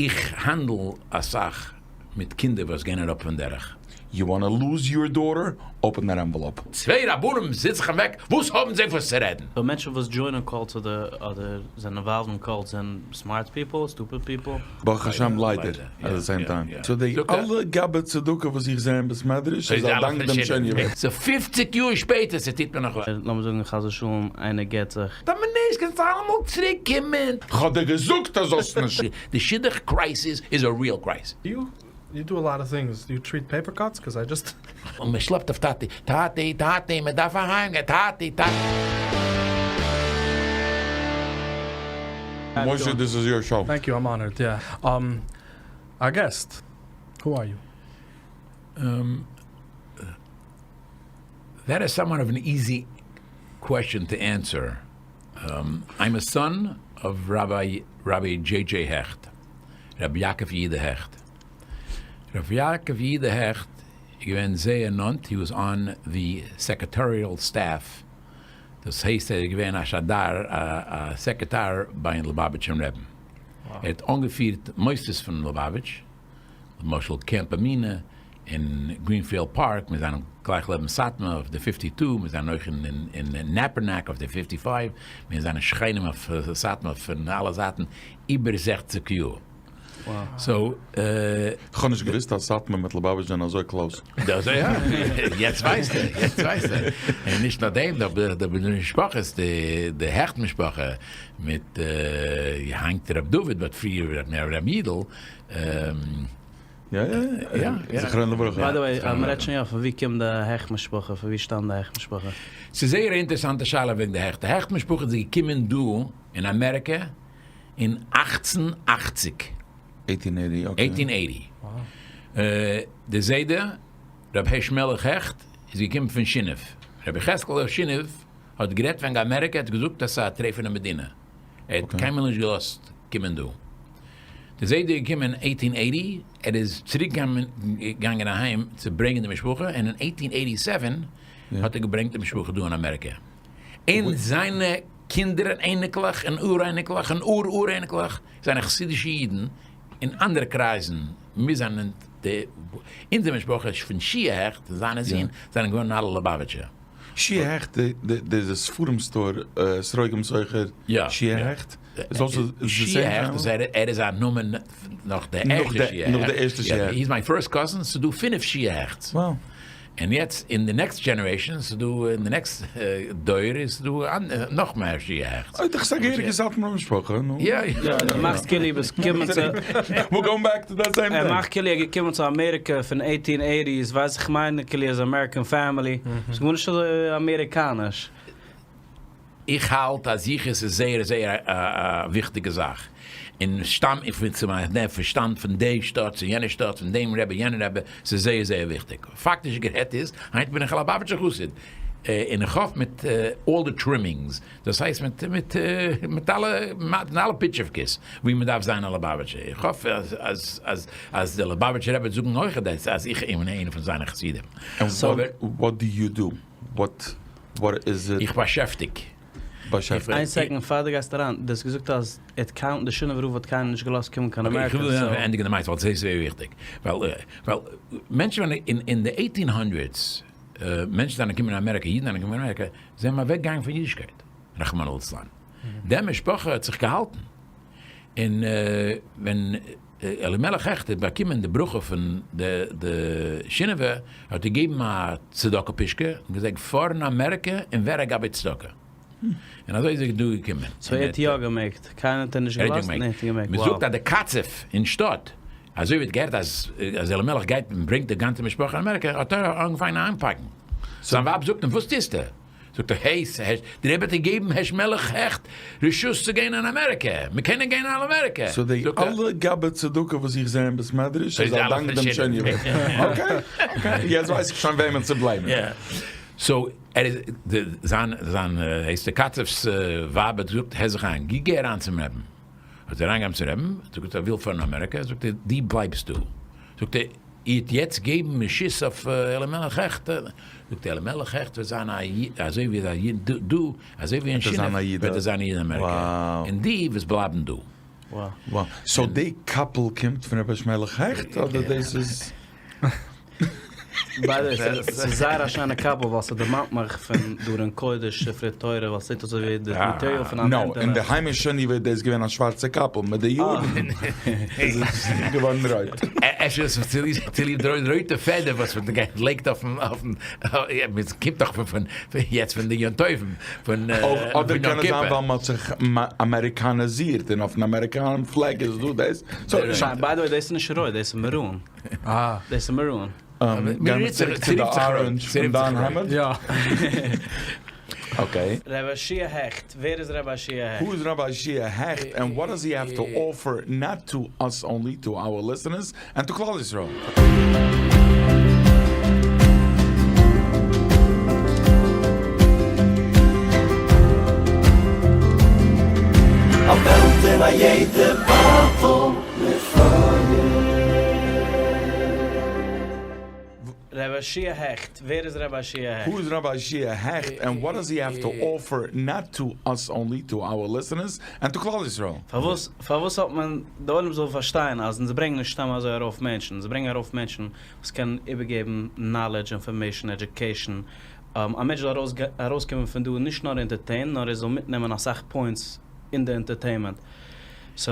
איך handle אסאך מיט קינדער וואס גייען אראפ פון דרך. You wanna lose your daughter? Open that envelope. צוויי רבנים זיצן זיך אוועק, וואס האבן זיי וואס צו רעדן? סאו מענטשן וואס join ען cults אדער אדער זענען involved אין cults זענען smart people? Stupid people? ברוך השם ליידער at the same time. So די אלע גבאי צדקה וואס איך זעה אין בית מדרש איז א דאנק דעם שעניעווער. סאו פופציג יאר שפעטער ס'טוט מיר נאך וויי. לאמיר זאגן חס ושלום איינער גט זיך. טאמער נישט קענסטו אלעמאל צוריק קומען. כ'האב דיר געזאגט אז זאלסט נישט. די שידוך crisis איז א real crisis. You you do a lot of things, do you treat paper cuts? Cause I just. און מען שלעפט אויף טאטי, טאטי, טאטי, מען דארף אהיים גיין, טאטי, טאטי. משה this is your show. Thank you, I'm honored, yeah. Our guest, who are you? That is somewhat of an easy question to answer. I'm a son of Rabbi Rabbi J J Hecht, רבי יעקב יהודה העכט. רבי יעקב יהודה העכט איז געווען זייער נאנט, he was on the secretarial staff, דאס הייסט ער איז געווען א שדר, א סעקרעטאר ביים ליובאוויטשער רעבן. ער האט אנגעפירט מוסדות פון ליובאוויטש, למשל Camp Amina אין Greenfield Park, מיר זענען גלייך לעבן סאטמאר אויף די fifty two, מיר זענען אויך אין Napanoch אויף די fifty five, מיר זענען שכנים אויף סאטמאר פון אלע זייטן איבער זעכציק יאר. So. כ'האב נישט געוויסט אז סאטמאר מיט ליובאוויטש זענען אזוי close. דאס יא, יעצט ווייסטו, יעצט ווייסטו. און נישט נאר דעם, נאר די משפחות, די העכט משפחה מיט היינט ר' דוד but פריער ר' יודל, יא יא יא, זכרונו לברכה. By the way, אז מ'רעדט שוין יא, פון ווי קומט די העכט משפחה? פון ווי שטאמט די העכט משפחה? ס'איז זייער א אינטערעסאנטע שאלה וועגן די העכט. די העכט משפחה איז געקומען דא אין אמעריקע אין 1880. Eighteen eighty, okay. Eighteen eighty. די זיידע רבי הערש מלך העכט איז געקומען פון שינאוו. רבי יחזקאל שינאוו האט גערעדט וועגן אמעריקע, ער האט געזאגט אז ס'איז א טרייפענע מדינה. ער האט קיינמאל נישט געלאזט קומען דא. די זיידע איז געקומען אין eighteen eighty, ער איז צוריק געגאנגען אהיים צו ברענגען די משפחה, און אין eighteen eighty seven האט ער געברענגט די משפחה דא אין אמעריקע. און זיינע קינדער און אייניקלעך און אור אייניקלעך און אור אור אייניקלעך זענען חסידישע אידן אין אנדערע קרייזן. מיר זענען די, אונזער משפחה איז פון שיע העכט, זיינע זין זענען געווארן אלע ליובאוויטשער. שיע העכט, די ספרים store, אתרוגים סוחר, שיע העכט, איז also the same שיע העכט, ער איז א נאמען נאך די ערשטע שיע העכט. נאך די ערשטע שיע העכט. He is my first cousin, ס'איז דא פינף שיע העכטס. Wow. און יעצט אין די next generation, ס'איז דא אין די next דור איז דא נאך מער שיע העכטס. אוי, דאך איז א געהעריגע סאטמארע משפחה, נו. יא יא. ער מאכט כאילו ביסט געקומען צו. We're going back to that same thing. ער מאכט כאילו ער געקומען צו אמעריקע פון eighteen eighties, ווייס איך מיין כאילו איז American family, ס'איז גארנישט אזוי אמעריקאניש. איך האלט אז יחוס איז זייער זייער א וויכטיגע זאך, און שטאם איך פון צו מיין נעפע שטאמט פון די שטאט צו יענע שטאט פון דעם רבי יענע רבי, ס'איז זייער זייער וויכטיג. פאקטיש גערעדט איז, היינט בין איך א ליובאוויטשער חסיד, און איך האף מיט all the trimmings, דאס הייסט מיט מיט מיט אלע מיט אלע פיטשעווקעס ווי מען דארף זיין א ליובאוויטשער, איך האף אז אז אז אז דער ליובאוויטשער רבי וועט זאגן אויך דאס אז איך בין איינער פון זיינע חסידים. And what do you do? What what is it? איך באשעפטיג. באשעפטיג. איין second פאר דו גייסט אריין, דו האסט געזאגט אז ער האט קיין, די שינאווער רב האט קיינעם נישט געלאזט קומען קיין אמעריקא, okay, איך וויל ענדיגן די מעשה ווייל ס'איז זייער וויכטיג, ווייל ווייל מענטשן ווען אין אין די eighteen hundreds מענטשן זענען געקומען אין אמעריקא, אידן זענען געקומען אין אמעריקא, זיי זענען אוועק געגאנגען פון אידישקייט, רחמנא לצלן. די משפחה האט זיך געהאלטן, און ווען אלימלך העכט האט באקומען די ברכה פון די שינאווע, האט ער געגעבן א צדקה פישקע, און געזאגט פאר אין אמעריקע און ווער א גבאי צדקה. און אזוי איז ער דא געקומען. So ער האט יא געמעגט? קיינער האט אים נישט געלאזט און ער האט געמעגט? מען זאגט אז די קצב אין שטאט, אזוי ווי האט געהערט אז אלימלך גייט און ברענגט די גאנצע משפחה אין אמעריקע, האט ער אנגעפאנגען איינפאקן. זיין ווייב זאגט אים וואס טוסטו? זאגט ער, העי, דער רבי האט געגעבן הערש מלך העכט רשות צו גיין אין אמעריקע, מיר קענען גיין אין אמעריקע. So די אלע גבאי צדקה וואס איך זעה אין בית מדרש איז א דאנק דעם שעניעווער. Okay, okay, יעצט ווייס איך שוין וועמען צו blame ען. So ער איז, זיין, זיין, הייסט דער קצב'ס ווייב האט געזאגט, הער זיך איין, גיי אריין צום רעבן. האט ער אריינגעגאנגען צום רעבן, האט ער געזאגט ער וויל פארן אמעריקע, זאגט ער, דו בלייבסט דא. זאגט ער, איר האט יעצט געבן רשות אויף אלימלך העכט? זאגט ער, אלימלך העכט וועט זיין א איד, אזוי ווי א איד דא, אזוי ווי אין שינאווע וועט ער זיין א איד אין אמעריקע, און דו וועסט בלייבן דא. Wow. So די קאפל קומט פון רבי שמעלע העכט אדער דאס איז. ביי די וועי, ס'איז זייער א שיינע קאפל ווייל ס'דערמאנט מיך פון די ארון קודש ספרי תורה ווייל ס'זעט אויס אזוי ווי די מאטעריאל פון א מענטעלע. נאו, אין די היימישע שינאווע איז דאס געווען א שווארצע קאפל, מיט די יארן איז עס געווארן רויט. אפשר איז עס צוליב די רויטע פעדער וואס מען לייגט אויפן, קומט דאך פון יעצט פון די יום טובים פון יום אדער קען עס זיין ווייל מען האט זיך אמעריקאנעזירט און אויפן אמעריקאנעם flag איז דא דאס. ביי די וועי דאס איז נישט רויט דאס איז maroon. דאס איז maroon. גיי מיר צוריק צו די orange פון דיין העמד. יא. Okay. רבי שיע העכט, ווער איז רבי שיע העכט? Who is Rabbi Shia Hecht and what does he have to offer not to us only, to our listeners and to כלל ישראל? א וועלט אין א יעדע באטל מיט פייער. רבי שיע העכט, ווער איז רבי שיע העכט? Who is Rabbi Shia Hecht and what does he have to offer not to us only, to our listeners and to כלל ישראל? פארוואס פארוואס האט מען, די עולם זאל פארשטיין אז אונז ברענגן נישט סתם אזוי ארויף מענטשן, אונז ברענגן ארויף מענטשן וואס קענען איבערגעבן knowledge, information, education, א מענטש זאל ארויסקומען פון דא נישט נאר entertained נאר ער זאל מיטנעמען אסאך points אין די entertainment. So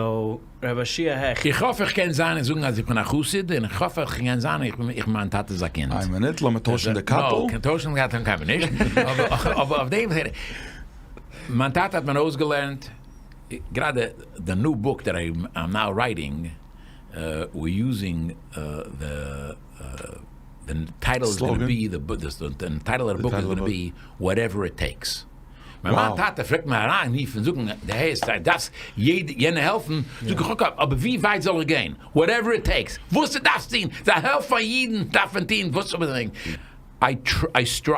רבי שיע העכט. איך האף איך קען זיין און זאגן אז איך בין א חסיד, און איך האף איך קען זיין איך בין איך מיין טאטע איז א קינד. איין מינוט, לאמיר טוישן די קאפל. No, קיין טוישן די קאפל קען מען נישט, אבער אויף דעם, מיין טאטע האט מיר אויסגעלערנט, גראדע the new book that I'm now writing, we're using the the title is gonna be, the title of the book is gonna be whatever it takes. ווען מיין טאטע פלעגט מיר אריין רופן זאגן די הייסט זיי דארפסט יענע העלפן, זאג איך okay אבער ווי ווייט זאל איך גיין? Whatever it takes, וואס דו דארפסט טון, צו העלפן אידן דארף מען טון וואס זאל מען טון, I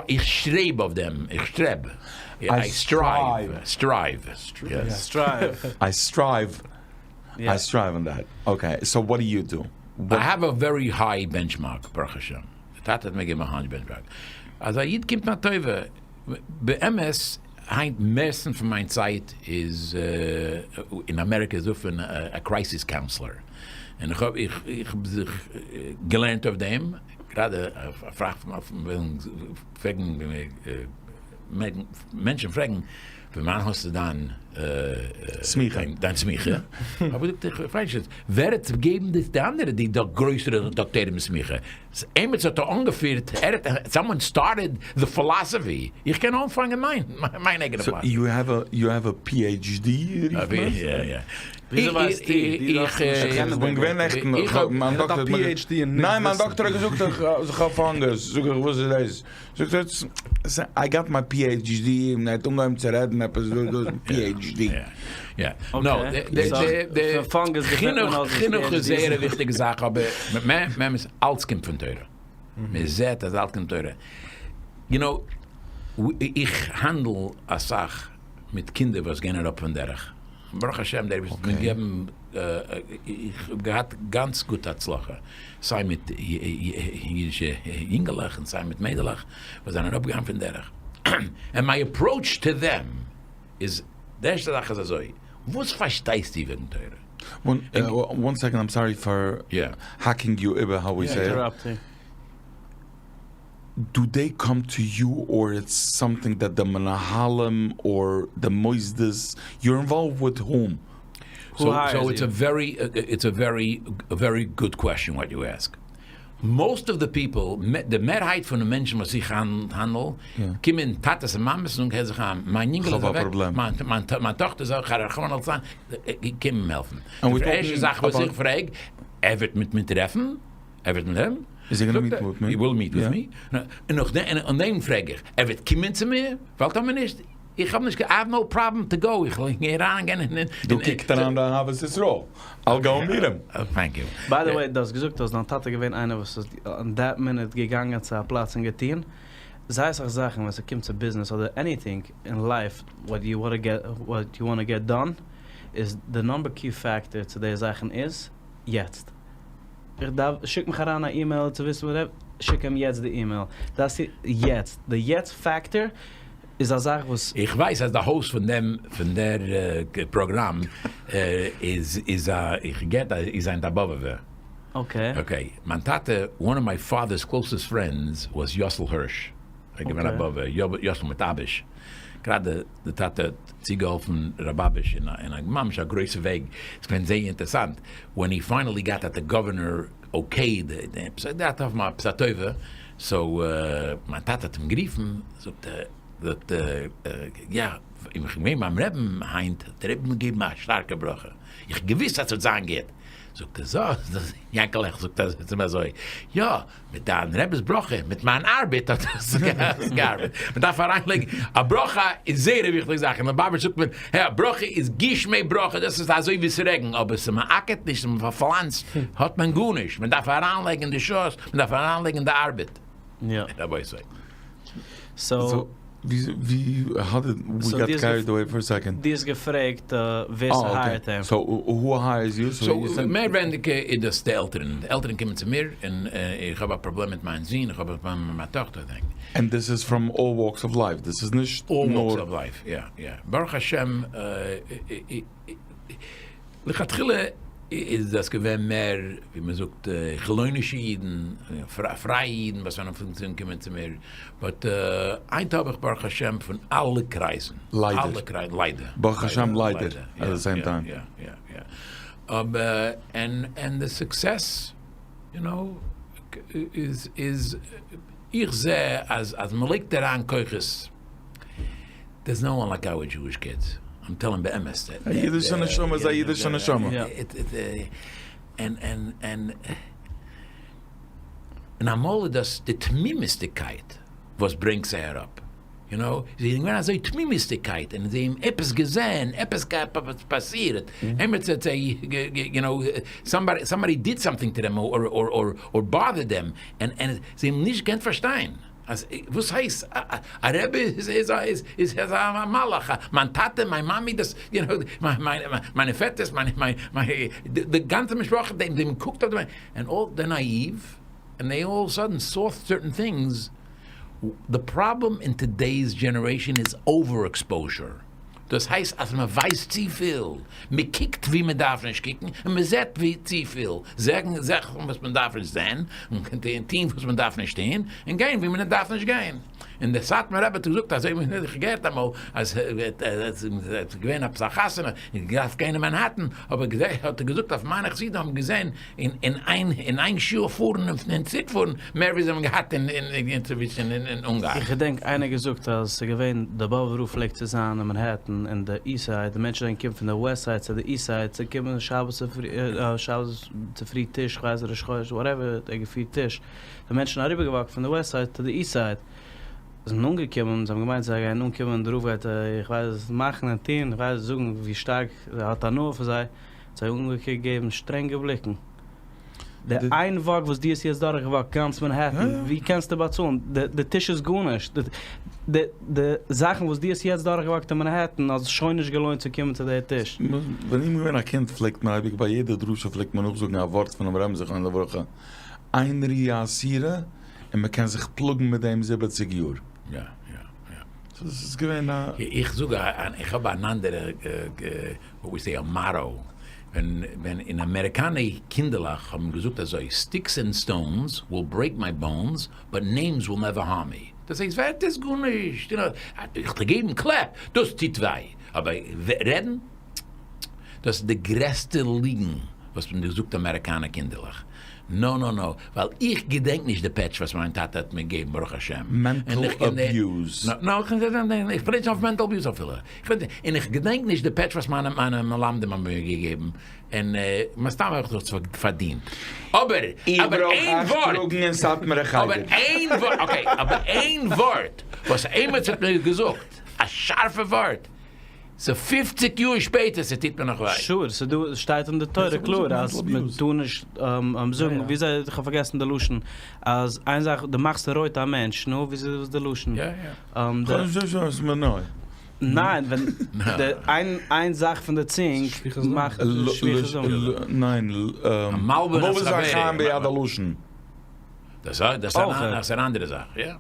איך שטרעב אויף דעם, איך שטרעב, I strive, strive, I strive, I strive on that, okay, so what do you do? I have a very high benchmark ברוך השם, די טאטע האט מיר געגעבן א high benchmark, אז א איד קומט מיר א טובה, באמת היינט מערסטן פון מיין צייט איז אין אמעריקע איז דא פון א crisis counselor און איך האב איך האב זיך געלערנט אויף דעם, גראדע א פראך פון פרעגן מענטשן פרעגן פון וואנען האסטו דיין סמיכה? דיין סמיכה? האב איך געזאגט איך ווייס נישט, ווער האט געגעבן די אנדערע די גרויסערע דאקטוירים סמיכה? עימיצער האט אנגעפירט, ער האט, someone started the philosophy, איך קען אנפאנגען מיין מיין אייגענע philosophy. So you have a, you have a PhD רופט מען עס? יא יא. וויאזוי ווייסטו? דו דארפסט נישט קענען איך בין געווען נעכטן, איך האב, מיין דאקטער האט מיר, ניין מיין דאקטער האט געזאגט איך האב fungus, זאג איך וואס איז דאס? זאגט ער I got my PhD, און ער האט אנגעהויבן צו רעדן עפעס דא דא PhD. יא, no, די חינוך חינוך איז זייער א וויכטיגע זאך אבער באמת אלץ קומט פון תורה, מען זעט אז אלץ קומט תורה, you know איך האנדל אסאך מיט קינדער וואס גייען אראפ פון דרך, ברוך השם דער אייבערשטער האט מיר געגעבן, איך האב געהאט גאנץ גוטע הצלחה, סיי מיט אידישע יונגעלעך און סיי מיט מיידלעך וואס זענען אראפגעגאנגען פון דרך, and my approach to them איז, די ערשטע זאך איז אזוי, וואס פארשטייסטו וועגן תורה? One second, I'm sorry for האקינג you איבער, how we say it. Do they come to you or it's something that the מנהלים or the מוסדות, you're involved with whom? So it's a very it's a very very good question what you ask. Most of the people, די מערהייט פון די מענטשן וואס איך האנדל, קומען טאטעס און מאמעס און זאגן הער זיך איין, מיין יונגעל איז אוועק, מיין טאכטער איז אוועק, רחמנא לצלן, קום העלפן. די ערשטע זאך וואס איך פרעג, ער וועט מיט מיר טרעפן? ער וועט מיט אים? Is he gonna meet with me? He will meet with me. און נאך דעם פרעג איך, ער וועט קומען צו מיר? ווייל טאמער נישט, איך האב נישט, I have no problem to go, איך וועל אריין גיין אין. דא קוקט אריין די אהבת ישראל, I'll go meet him. Thank you. By the way, דו האסט געזאגט אז דיין טאטע איז געווען איינער וואס איז אין that minute געגאנגען צו א פלאץ און געטון זייער אסאך זאכן ווען ס'קומט צו ביזנעס אדער anything אין life what you wanna get what you wanna get done איז די number key factor צו די זאכן איז יעצט. איך דארף, שיק מיך אריין א אימעיל צו וויסן וואס, שיק אים יעצט די אימעיל, דאס איז יעצט, די יעצט factor. איז א זאך וואס. איך ווייס אז די האוסט פון דעם פון דער פראגראם איז איז א איך געהערט אז איר זענט א באבעווער. אקעי. אקעי, מיין טאטע, וואן אוו מיי פאדערס קלאוסעסט פרענדס וואס יאסל הערש, ער איז געווען א באבעווער, יאסל מיט אביש, גראדע די טאטע האט צוגעהאלפן רב אביש אין א אין א ממש א גרויסע וועג, ס'איז געווען זייער אינטערסאנט, ווען הי פיינעלי גאט דעט די גאווערנער אקעיד די עפעס עפעס א טובה, סאו מיין טאטע האט אים גערופן, זאגט ער, זאגט ער, יא, איך בין געווען ביים רעבן היינט, האט דער רבי מיר געגעבן א שטארקע ברכה, איך האב געוואוסט אז ס'וועט זיין גוט, זאגט ער, זא, יענקעלע, זאגט ער צו אים אזוי, יא, מיט דיין רעבעס ברכה, מיט מיין ארבעט האט עס געארבעט, מען דארף אריינלייגן, א ברכה איז זייער א וויכטיגע זאך, אין ליובאוויטש זאגט מען, א ברכה איז גשמי ברכה, דאס איז אזוי ווי ס'רעגנט, אבער ס'מעקערט נישט, ס'פארפלאנצט, האט מען גארנישט, מען דארף אריינלייגן די שעות, מען דארף אריינלייגן די ארבעט. יא. רבותי. סאו. ווי האו דיד ווי גאט קעריד אוועי פאר א סעקאנד. דו האסט געפרעגט ווער ס'הייערט אים. סאו הו הייערס יו? סאו מער ווייניגער איז דאס די עלטערן, די עלטערן קומען צו מיר און איך האב א פראבלעם מיט מיין זון, איך האב א פראבלעם מיט מיין טאכטער. ענד דיס איז פראם אלל וואלקס אוו לייף, דיס איז נישט נאר. אלל וואלקס אוו לייף, יא יא, ברוך השם לכתחילה איז דאס געווען מער ווי מען זאגט חילונישע אידן, פרייע אידן וואס זענען פון קומען צו מיר, באט היינט האב איך ברוך השם פון אלע קרייזן, ליידער, ליידער, ברוך השם ליידער, עט די סעים טיים. יא יא יא, אבער ענד די סוקסעס יו נאו איז איז איך זע אז אז מען לייגט אריין כוחות, דערס נאו וואן לייק אווער דזשואיש קידס, איים טעלינג באמת. א אידישע נשמה איז א אידישע נשמה. און און און און אמאל איז דאס די תמימות'דיגקייט וואס ברענגט זיי אראפ, יו נאו, זיי זענען געווען אזוי תמימות'דיגקייט און זיי האבן עפעס געזען, עפעס פאסירט, עמיצער האט זיי, יו נאו, סאמבאדי סאמבאדי דיד סאמטינג טו דעם אר אר אר באדערד דעם, און און זיי האבן נישט געקענט פארשטיין. אז וואס הייסט א רבי איז איז איז איז א מלאך, מיין טאטע מיין מאמי דאס יו נאו מיינע פעטערס מיינע די גאנצע משפחה די האבן געקוקט אויף דעם ענד אלל דעיר נאאיוו ענד דעי אלל אוו א סאדען סאו סערטען טינגס, די פראבלעם אין טודעיס דזשענערעישאן איז אווער עקספאוזשער, דאס הייסט אז מען ווייסט צופיל, מען קוקט ווי מען דארף נישט קוקן און מען זעט ווי צופיל, זען זאכן וואס מען דארף נישט זען, און טון וואס מען דארף נישט טון, און גיין ווי מען דארף נישט גיין. און דער סאטמאר רבי האט געזאגט אזוי ווי איך געהערט אמאל אז עס איז געווען עפעס א חתונה און געדארפט גיין אין מאנהעטן, אבער האט ער געזאגט אויף מיינע חסידים האבן געזען אין איין שעה פארן און צוריק פארן מער ווי זיי האבן געהאט אינצווישן אין אונגארן. איך געדענק איינער געזאגט אז ס'איז געווען די באבובער רב פלעגט צו זיין אין מאנהעטן אין די איסט סייד די מענטשן זענען געקומען פון די וועסט סייד צו די איסט סייד צו קומען שבת צופרי שבת צופרי טיש כ'ווייס ראש חודש וואטעווער האט ער געפירט טיש די מענטשן אריבער געוואקט פון די וועסט סייד צו די איסט סייד זענען אנגעקומען זיי האבן געמיינט זיי גייען אנקומען די רב גייט איך ווייס מאכן און טון איך ווייס זאגן ווי שטארק ער האט הנאה פון זיי האט זיי אנגעקוקט געגעבן שטרענגע בליקן. די איין וואק וואס דו האסט יעצט דורכגעוואקט גאנץ מאנהעטן, ווי קענסטו באצאלן? די טיש איז גארנישט. די זאכן וואס דו האסט יעצט דורכגעוואקט אין מאנהעטן האט זיך שוין נישט געלוינט צו קומען צו די טיש. ווען איך בין געווען א קינד פלעגט מען אייביג ביי יעדע דרשה פלעגט מען נאכזאגן א ווארט פונעם רבי'ן זכרונו לברכה, איין ראיה אסורה און מען קען זיך פלאגן מיט דעם זיבעציג יאר. יא יא יא. סאו ס'איז געווען א. איך זאג א, איך האב אן אנדערע וואט ווי סעי א מאטא, ווען ווען אין אמעריקאנע קינדערלעך האבן געזאגט אזוי, סטיקס ענד סטאונס וויל ברעיק מיי באונס, באט נעימס וויל נעווער הארם מי. דאס הייסט ווערטער איז גארנישט, יו נאו, איך דיר געבן קלעפ, דאס טוט וויי, אבער רעדן? דאס איז די גרעסטע ליגן וואס מען זאגט אמעריקאנע קינדערלעך. נא נא נא, ווייל איך געדענק נישט די פעטש וואס מיין טאטע האט מיר געגעבן ברוך השם. מענטל אביוז. נא, איך בין נישט אויף מענטל אביוז אפילו. און איך געדענק נישט די פעטש וואס מיינע מיינע מלמדים האבן מיר געגעבן, און מסתם האב איך דאס פארדינט. אבער, אבער איין ווארט, אבער איין ווארט, אקעי, אבער איין ווארט וואס עימיצער האט מיר געזאגט, א שארפע ווארט, ס'איז פופציג יאר שפעטער ס'טוט מיר נאך וויי. שור, ס'איז דא, ס'שטייט אין די תורה קלאר אז מ'טאר נישט זאגן, וויאזוי, איך האב פארגעסן די לשון, אז איין זאך, דו מאכסט רויט א מענטש, נו, וויאזוי איז די לשון? ניין, ווען די איין איין זאך פון די צונג מאכט שפיכות דמים. ניין, המלבין את חברו. דאס איז אן אנדערע זאך, יא.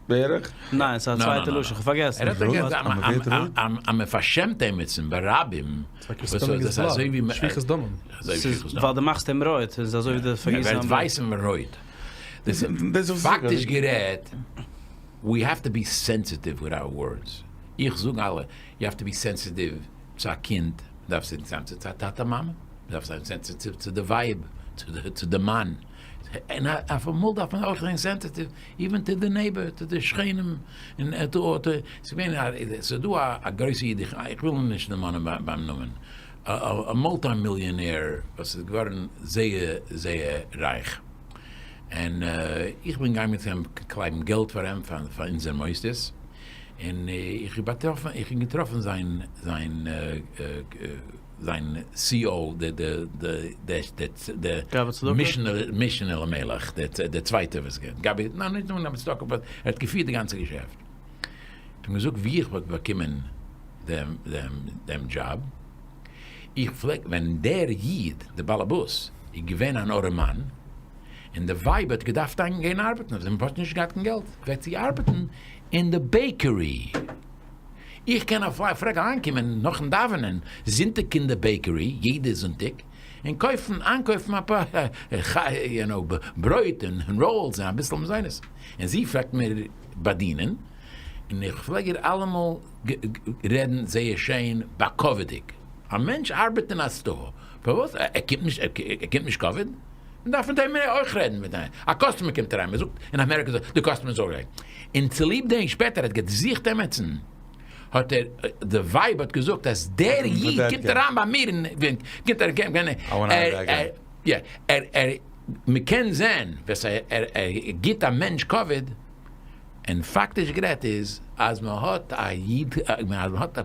בערך? ניין, ס'איז א צווייטע לשון, כ'האב פארגעסן. ער האט געזאגט אז מען פארשעמט עמיצן ברבים, דאס איז אזוי ווי שפיכות דמים. ס'איז ווייל דו מאכסט אים רויט, ס'איז אזוי ווי דו פארגיסט זיין בלוט. ער ווערט ווייס און רויט. פאקטיש גערעדט, ווי העוו טו בי סענסיטיוו וויט אווער ווארדס. איך זאג אלע, יו העוו טו בי סענסיטיוו צו א קינד, מען דארף זיין סענסיטיוו צו א טאטע מאמע, מען דארף זיין סענסיטיוו צו די ווייב, צו די מאן. און אויף אמאל דארף מען אויך זיין סענסיטיוו איווען טו די נעיבער, טו די שכנים, און טו טו, ס'איז געווען א, ס'איז דא א גרויסע איד, איך וויל אים נישט דערמאנען ביים נאמען, א מולטי מיליאנער וואס איז געווארן זייער זייער רייך, און איך בין געגאנגען מיט אים קלייבן געלט פאר אים פאר אונזער מוסדות, און איך האב באטראפן, איך האב געטראפן זיין זיין. זיין CEO, די משנה למלך, דער צווייטער וואס געבט, גבי, ניין נישט גבי צדקה, באט ער האט געפירט די גאנצע געשעפט. האט אים געזאגט ווי איך וואלט באקומען דעם דזשאב, איך פלעג ווען דער איד דער באלעבאס איז געווען אן ארעמאן, און די ווייב האט געדארפט גיין ארבעטן, זי האט נישט געהאט קיין געלט, פלעגט זי ארבעטן אין די בעיקערי. איך קען אויף פלעג אריינקומען נאכן דאווענען זונטאג אין די בעיקערי יעדע זונטאג און קויפן איינקויפן אפאר יו נאו ברויט און ראלס און אביסל מזונות און זי פלעגט מיר באדינען און איך פלעג איר אלעמאל רעדן זייער שיין בכבוד'יג א מענטש ארבעט אין א סטאר פארוואס ער קומט נישט ער קומט נישט כבוד מען דארף מיט אים אויך רעדן מיט אים א קאסטומער קומט אריין מען זאגט אין אמעריקא די קאסטומער איז ארייט. און צוליב דעם שפעטער האט געזוכט עמיצן, האט ער, די ווייב האט געזאגט אז דער איד קומט אריין ביי מיר און קומט אריין, ער, ער, ער, מען קען זען וואס ער, ער גיט א מענטש כבוד, און פאקטיש גערעדט איז אז מען האט א איד, אז מען האט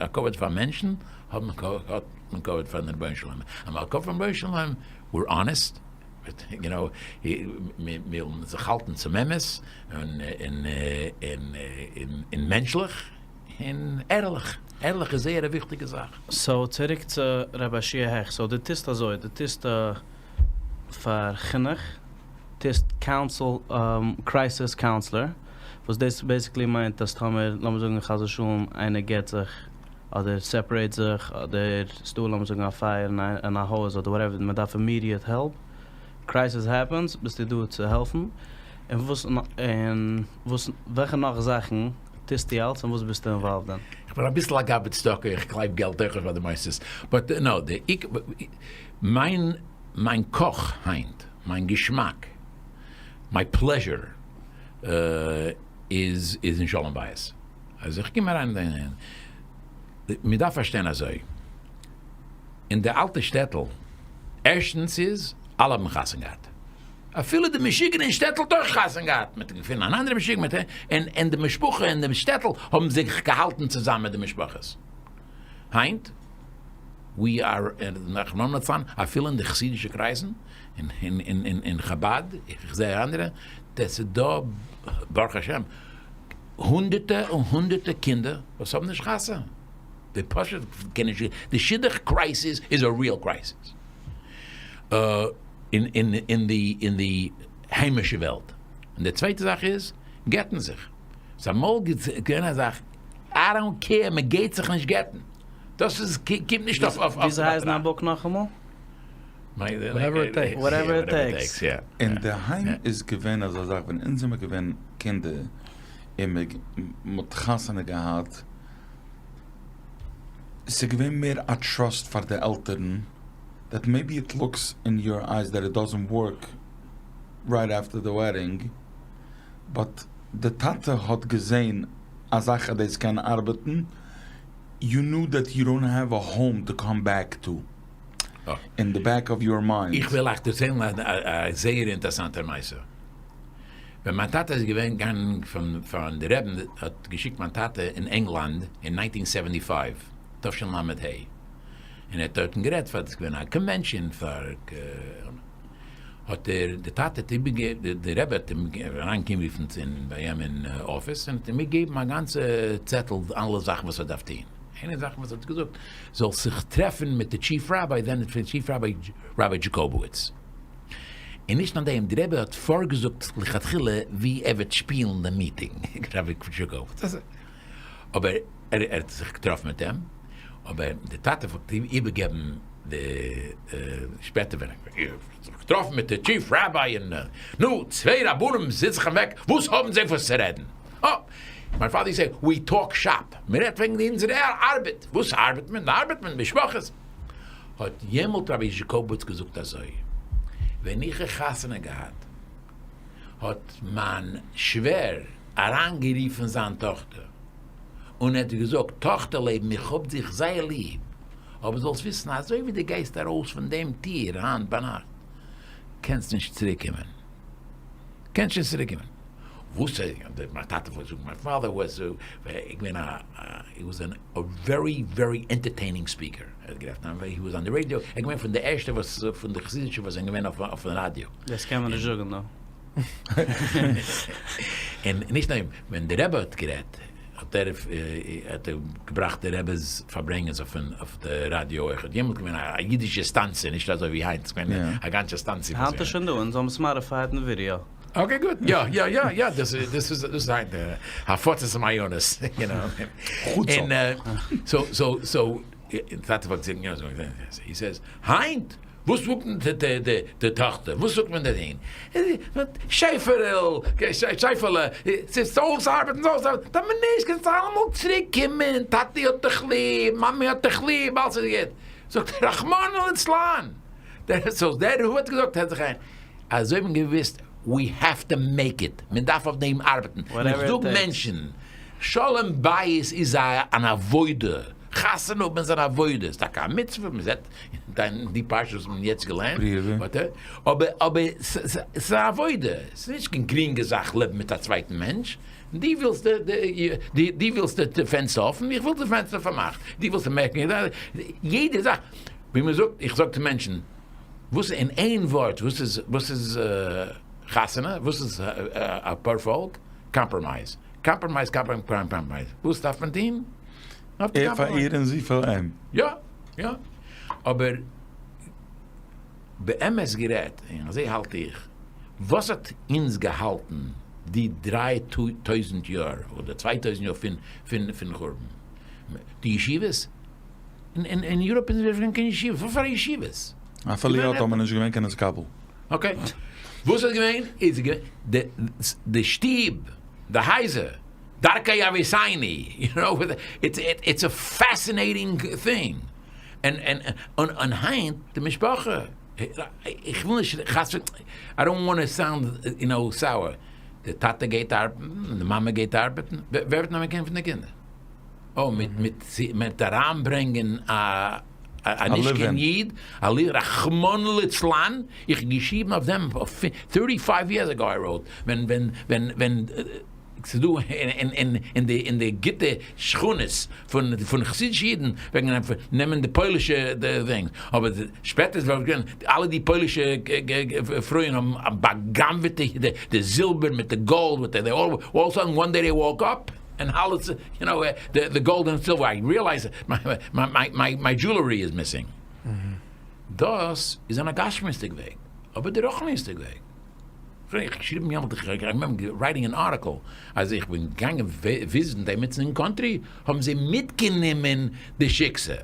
א כבוד פאר מענטשן, האט מען כבוד פארן רבונו של עולם, אז מען האט כבוד פארן רבונו של עולם, we're honest. יו נאו, מיר ווילן זיך האלטן צום אמת, און מענטשליך, און ערליך. ערליך איז זייער א וויכטיגע זאך. סאו צוריק צו רבי שיע העכט, סאו דו טוסט אזוי, דו טוסט פאר חינוך, טוסט קאונסיל, קרייסיס קאונסלער, וואס דאס בעיסיקלי מיינט אז טאמער לאמיר זאגן חס ושלום איינער גט זיך, אדער סעפערעיט זיך, אדער ס'דא לאמיר זאגן א פייער אין א הויז אדער וואטעווער, מען דארף אימידיעט העלפ, קרייסיס העפענס, ביסטו דא צו העלפן, און וואס און וואס וועלכע נאך זאכן טוסטו אלץ און וואס ביסטו אינוואלווד אין? איך בין אביסל א גבאי צדקה, איך קלייב געלט אויך פאר די מוסדות, באט נאו, די עיקר, מיין מיין קאך היינט, מיין געשמאק, מיי פלעזשער איז איז אין שלום בית. אז איך קום אריין אין די, מען דארף פארשטיין אזוי, אין די אלטע שטעטל, ערשטנס איז, אלע האבן חתונה געהאט, אפילו די משוגענע אין שטעטל האט אויך חתונה געהאט, מען האט געפונען אן אנדערע משוגע, און און די משפחה אין דעם שטעטל האבן זיך געהאלטן צוזאמען מיט די משפחות. היינט, ווי אר, רחמנא לצלן, אפילו אין די חסידישע קרייזן, אין אין אין חבד, איך זע אנדערע, דעס איז דא, ברוך השם, הונדערטע און הונדערטע קינדער וואס האבן נישט חתונה, די פשוט קען נישט, די שידוך קרייסיס איז א ריעל קרייסיס אין די אין די היימישע וועלט, און די צווייטע זאך איז גט'ן זיך, ס'איז אמאל געווען א זאך איי דאנט קעיר מען גייט זיך נישט גט'ן, דאס איז קומט נישט אויף אויף. וויאזוי הייסט דיין בוק נאכאמאל? וואטעווער איט טעיקס. וואטעווער איט טעיקס. אינדערהיים איז געווען אזא זאך ווען אונז זעמער געווען קינדער און מ'האט חתונה געהאט, ס'איז געווען מער א טראסט פאר די עלטערן, דעט מעיבי איט לוקס אין יור אייז דעט איט דאזענט ווארק רייט אפטער די וועדינג, באט די טאטע האט געזען א זאך אז דאס קען ארבעטן, יו ניו דעט יו דאנט העוו א האום טו קאם בעק טו. אין די בעק אוו יור מיינד. איך וויל אייך דערציילן א זייער אינטערסאנטער מעשה. ווען מיין טאטע איז געווען גאנג פארן די רעבן האט געשיקט מיין טאטע אין ענגלאנד אין ניינטין סעווענטי פייוו תשל"ה און ער האט דארטן גערעדט פאר ס'איז געווען א קאנווענשאן פאר האט ער די טאטע האט איבערגעגעבן די רבי האט אים אריינגערופן ביי אים אין אפיס און האט אים געגעבן א גאנצע צעטל אלע זאכן וואס ער דארף טון. איינע זאך וואס ער האט געזאגט, זאלסט זיך טרעפן מיט די טשיף ראביי, דען טשיף ראביי ראביי דזשעקאבאוויץ. און נישט נאר דעם, די רבי האט פארגעזאגט לכתחילה ווי ער וועט שפילן די מיטינג, רבי דזשאקאבאוויטש, אבער ער האט זיך געטראפן מיט אים, אבער די טאטע פלעגט אים איבערגעבן די שפעטער ווען ער האט זיך געטראפן מיט די chief rabbi און נו, צוויי רבנים זיצן זיך אוועק, וואס האבן זיי וואס צו רעדן? אה, מיין father used to say, we talk shop, מען רעדט וועגן אונזערע ארבעט, וואס ארבעט מען? ארבעט מען משפחות. האט יעמאלט רבי דזשאקאבאוויטש געזאגט אזוי, ווען איך האב חתונה געהאט האט מיין שווער אריינגערופן זיין טאכטער און ער האט געזאגט, טאכטער לעבן איך האב דיך זייער ליב, אבער זאלסט וויסן אזוי ווי דו גייסט ארויס פון דעם טיר היינט ביינאכט קענסט נישט צוריק קומען, קענסט נישט צוריק קומען. וואס מיין טאטע פלעגט זאגן, מיין father was געווען א, he was a very very entertaining speaker, ער האט גערעדט און he was on the radio, ער איז געווען פון די ערשטע וואס פון די חסידישע וואס זענען געווען אויפן ראדיא. דאס קען מען נישט זאגן דא. און נישט נאר ווען די רבי האט גערעדט האט ער האט ער געבראכט די רבי'ס פארברענגענס אויף די ראדיא אויכעט, יעמאלט געווען א אידישע סטאנציע נישט אזוי ווי היינט, ס'געווען א גאנצע סטאנציע. היינט איז שוין דא, אונז האבן סמארטיפייד און ווידעא. okay גוט, יא יא יא יא, דאס איז דאס איז דאס איז היינט הפצת מעיינות, יו נאו. חוצה. און so so so, טאטע פלעגט זאגן יא, he says, היינט וואס זאגט מען די די די טאכטער, וואס זאגט מען דערין? שעפערל, שעפעלע, ס'איז אויסארבעטן, אויסארבעטן, טאמער נישט קענסטו אלעמאל צוריק קומען, טאטי האט דיך ליב, מאמי האט דיך ליב, אלעס איז גוט. זאגט ער, רחמנא לצלן! דער so דער רב האט געזאגט, הערט זיך איין, אזוי האט מען געוויסט, we have to make it, מען דארף אויף דעם ארבעטן, און איך זאג מענטשן, שלום בית איז אן עבודה, חתונה האבן איז אן עבודה, ס'איז טאקע א מצוה, מען זעט אין די פרשה וואס מען האט יעצט געלערנט, אבער אבער ס'איז א עבודה, ס'איז נישט קיין גרינגע זאך לעבן מיט א צווייטן מענטש, דו ווילסט דו ווילסט די פענסטער אפן, איך וויל די פענסטער פארמאכט, דו ווילסט מעקן, יעדע זאך, ווי מען זאגט, איך זאג צו מענטשן, וואס אין איין ווארט וואס איז וואס איז חתונה וואס איז א פארפאלק? compromise compromise compromise וואס דארף מען טוהן? ער פאר איר און זי פאר אים. יא יא אבער באמת גערעדט און אזוי האלט איך וואס האט אונז געהאלטן די 3000 יאר אדער 2000 יאר פון פון פון חורבן? די ישיבות? אין Europe איז נישט געווען קיין ישיבות, וואס פאר ישיבות? אפילו יא האט מען נישט געווען קיין נתקבל. okay, וואס איז געווען? איז געווען די שטוב, די הייזער, דרכי אבותינו, יו נאו, it's a fascinating thing, און היינט די משפחה, איך וויל נישט חס ושלום, I don't want to sound you know sour, די טאטע גייט ארבעטן, די מאמע גייט ארבעטן, ווער וועט נעמען קער פון די קינדער? או מיט מיט מיט אריינברענגען א א נישט קיין איד, א לי רחמנא ליצלן, איך האב געשריבן אויף דעם thirty five years ago I wrote, ווען ווען ווען ווען ס'איז דא אין אין אין די אין די גוטע שכונות פון פון חסידישע אידן וועגן נעמען די פוילישע דינגס, אבער שפעטער איז געווען אלע די פוילישע פרויען האבן בא'גנב'עט די זילבער מיט די גאלד מיט די all of a sudden one day they woke up און אלעס, יו נאו, די gold and silver, I realize my jewelry is missing. דאס איז אן א גשמיות'דיג וועג, אבער די רוחניות'דיג וועג. איך האב געשריבן יעמאלט, איך remember writing an article, אז איך בין געגאנגען וויזיטן די עמיצן אין country, האבן זיי מיטגענומען די שיקסע.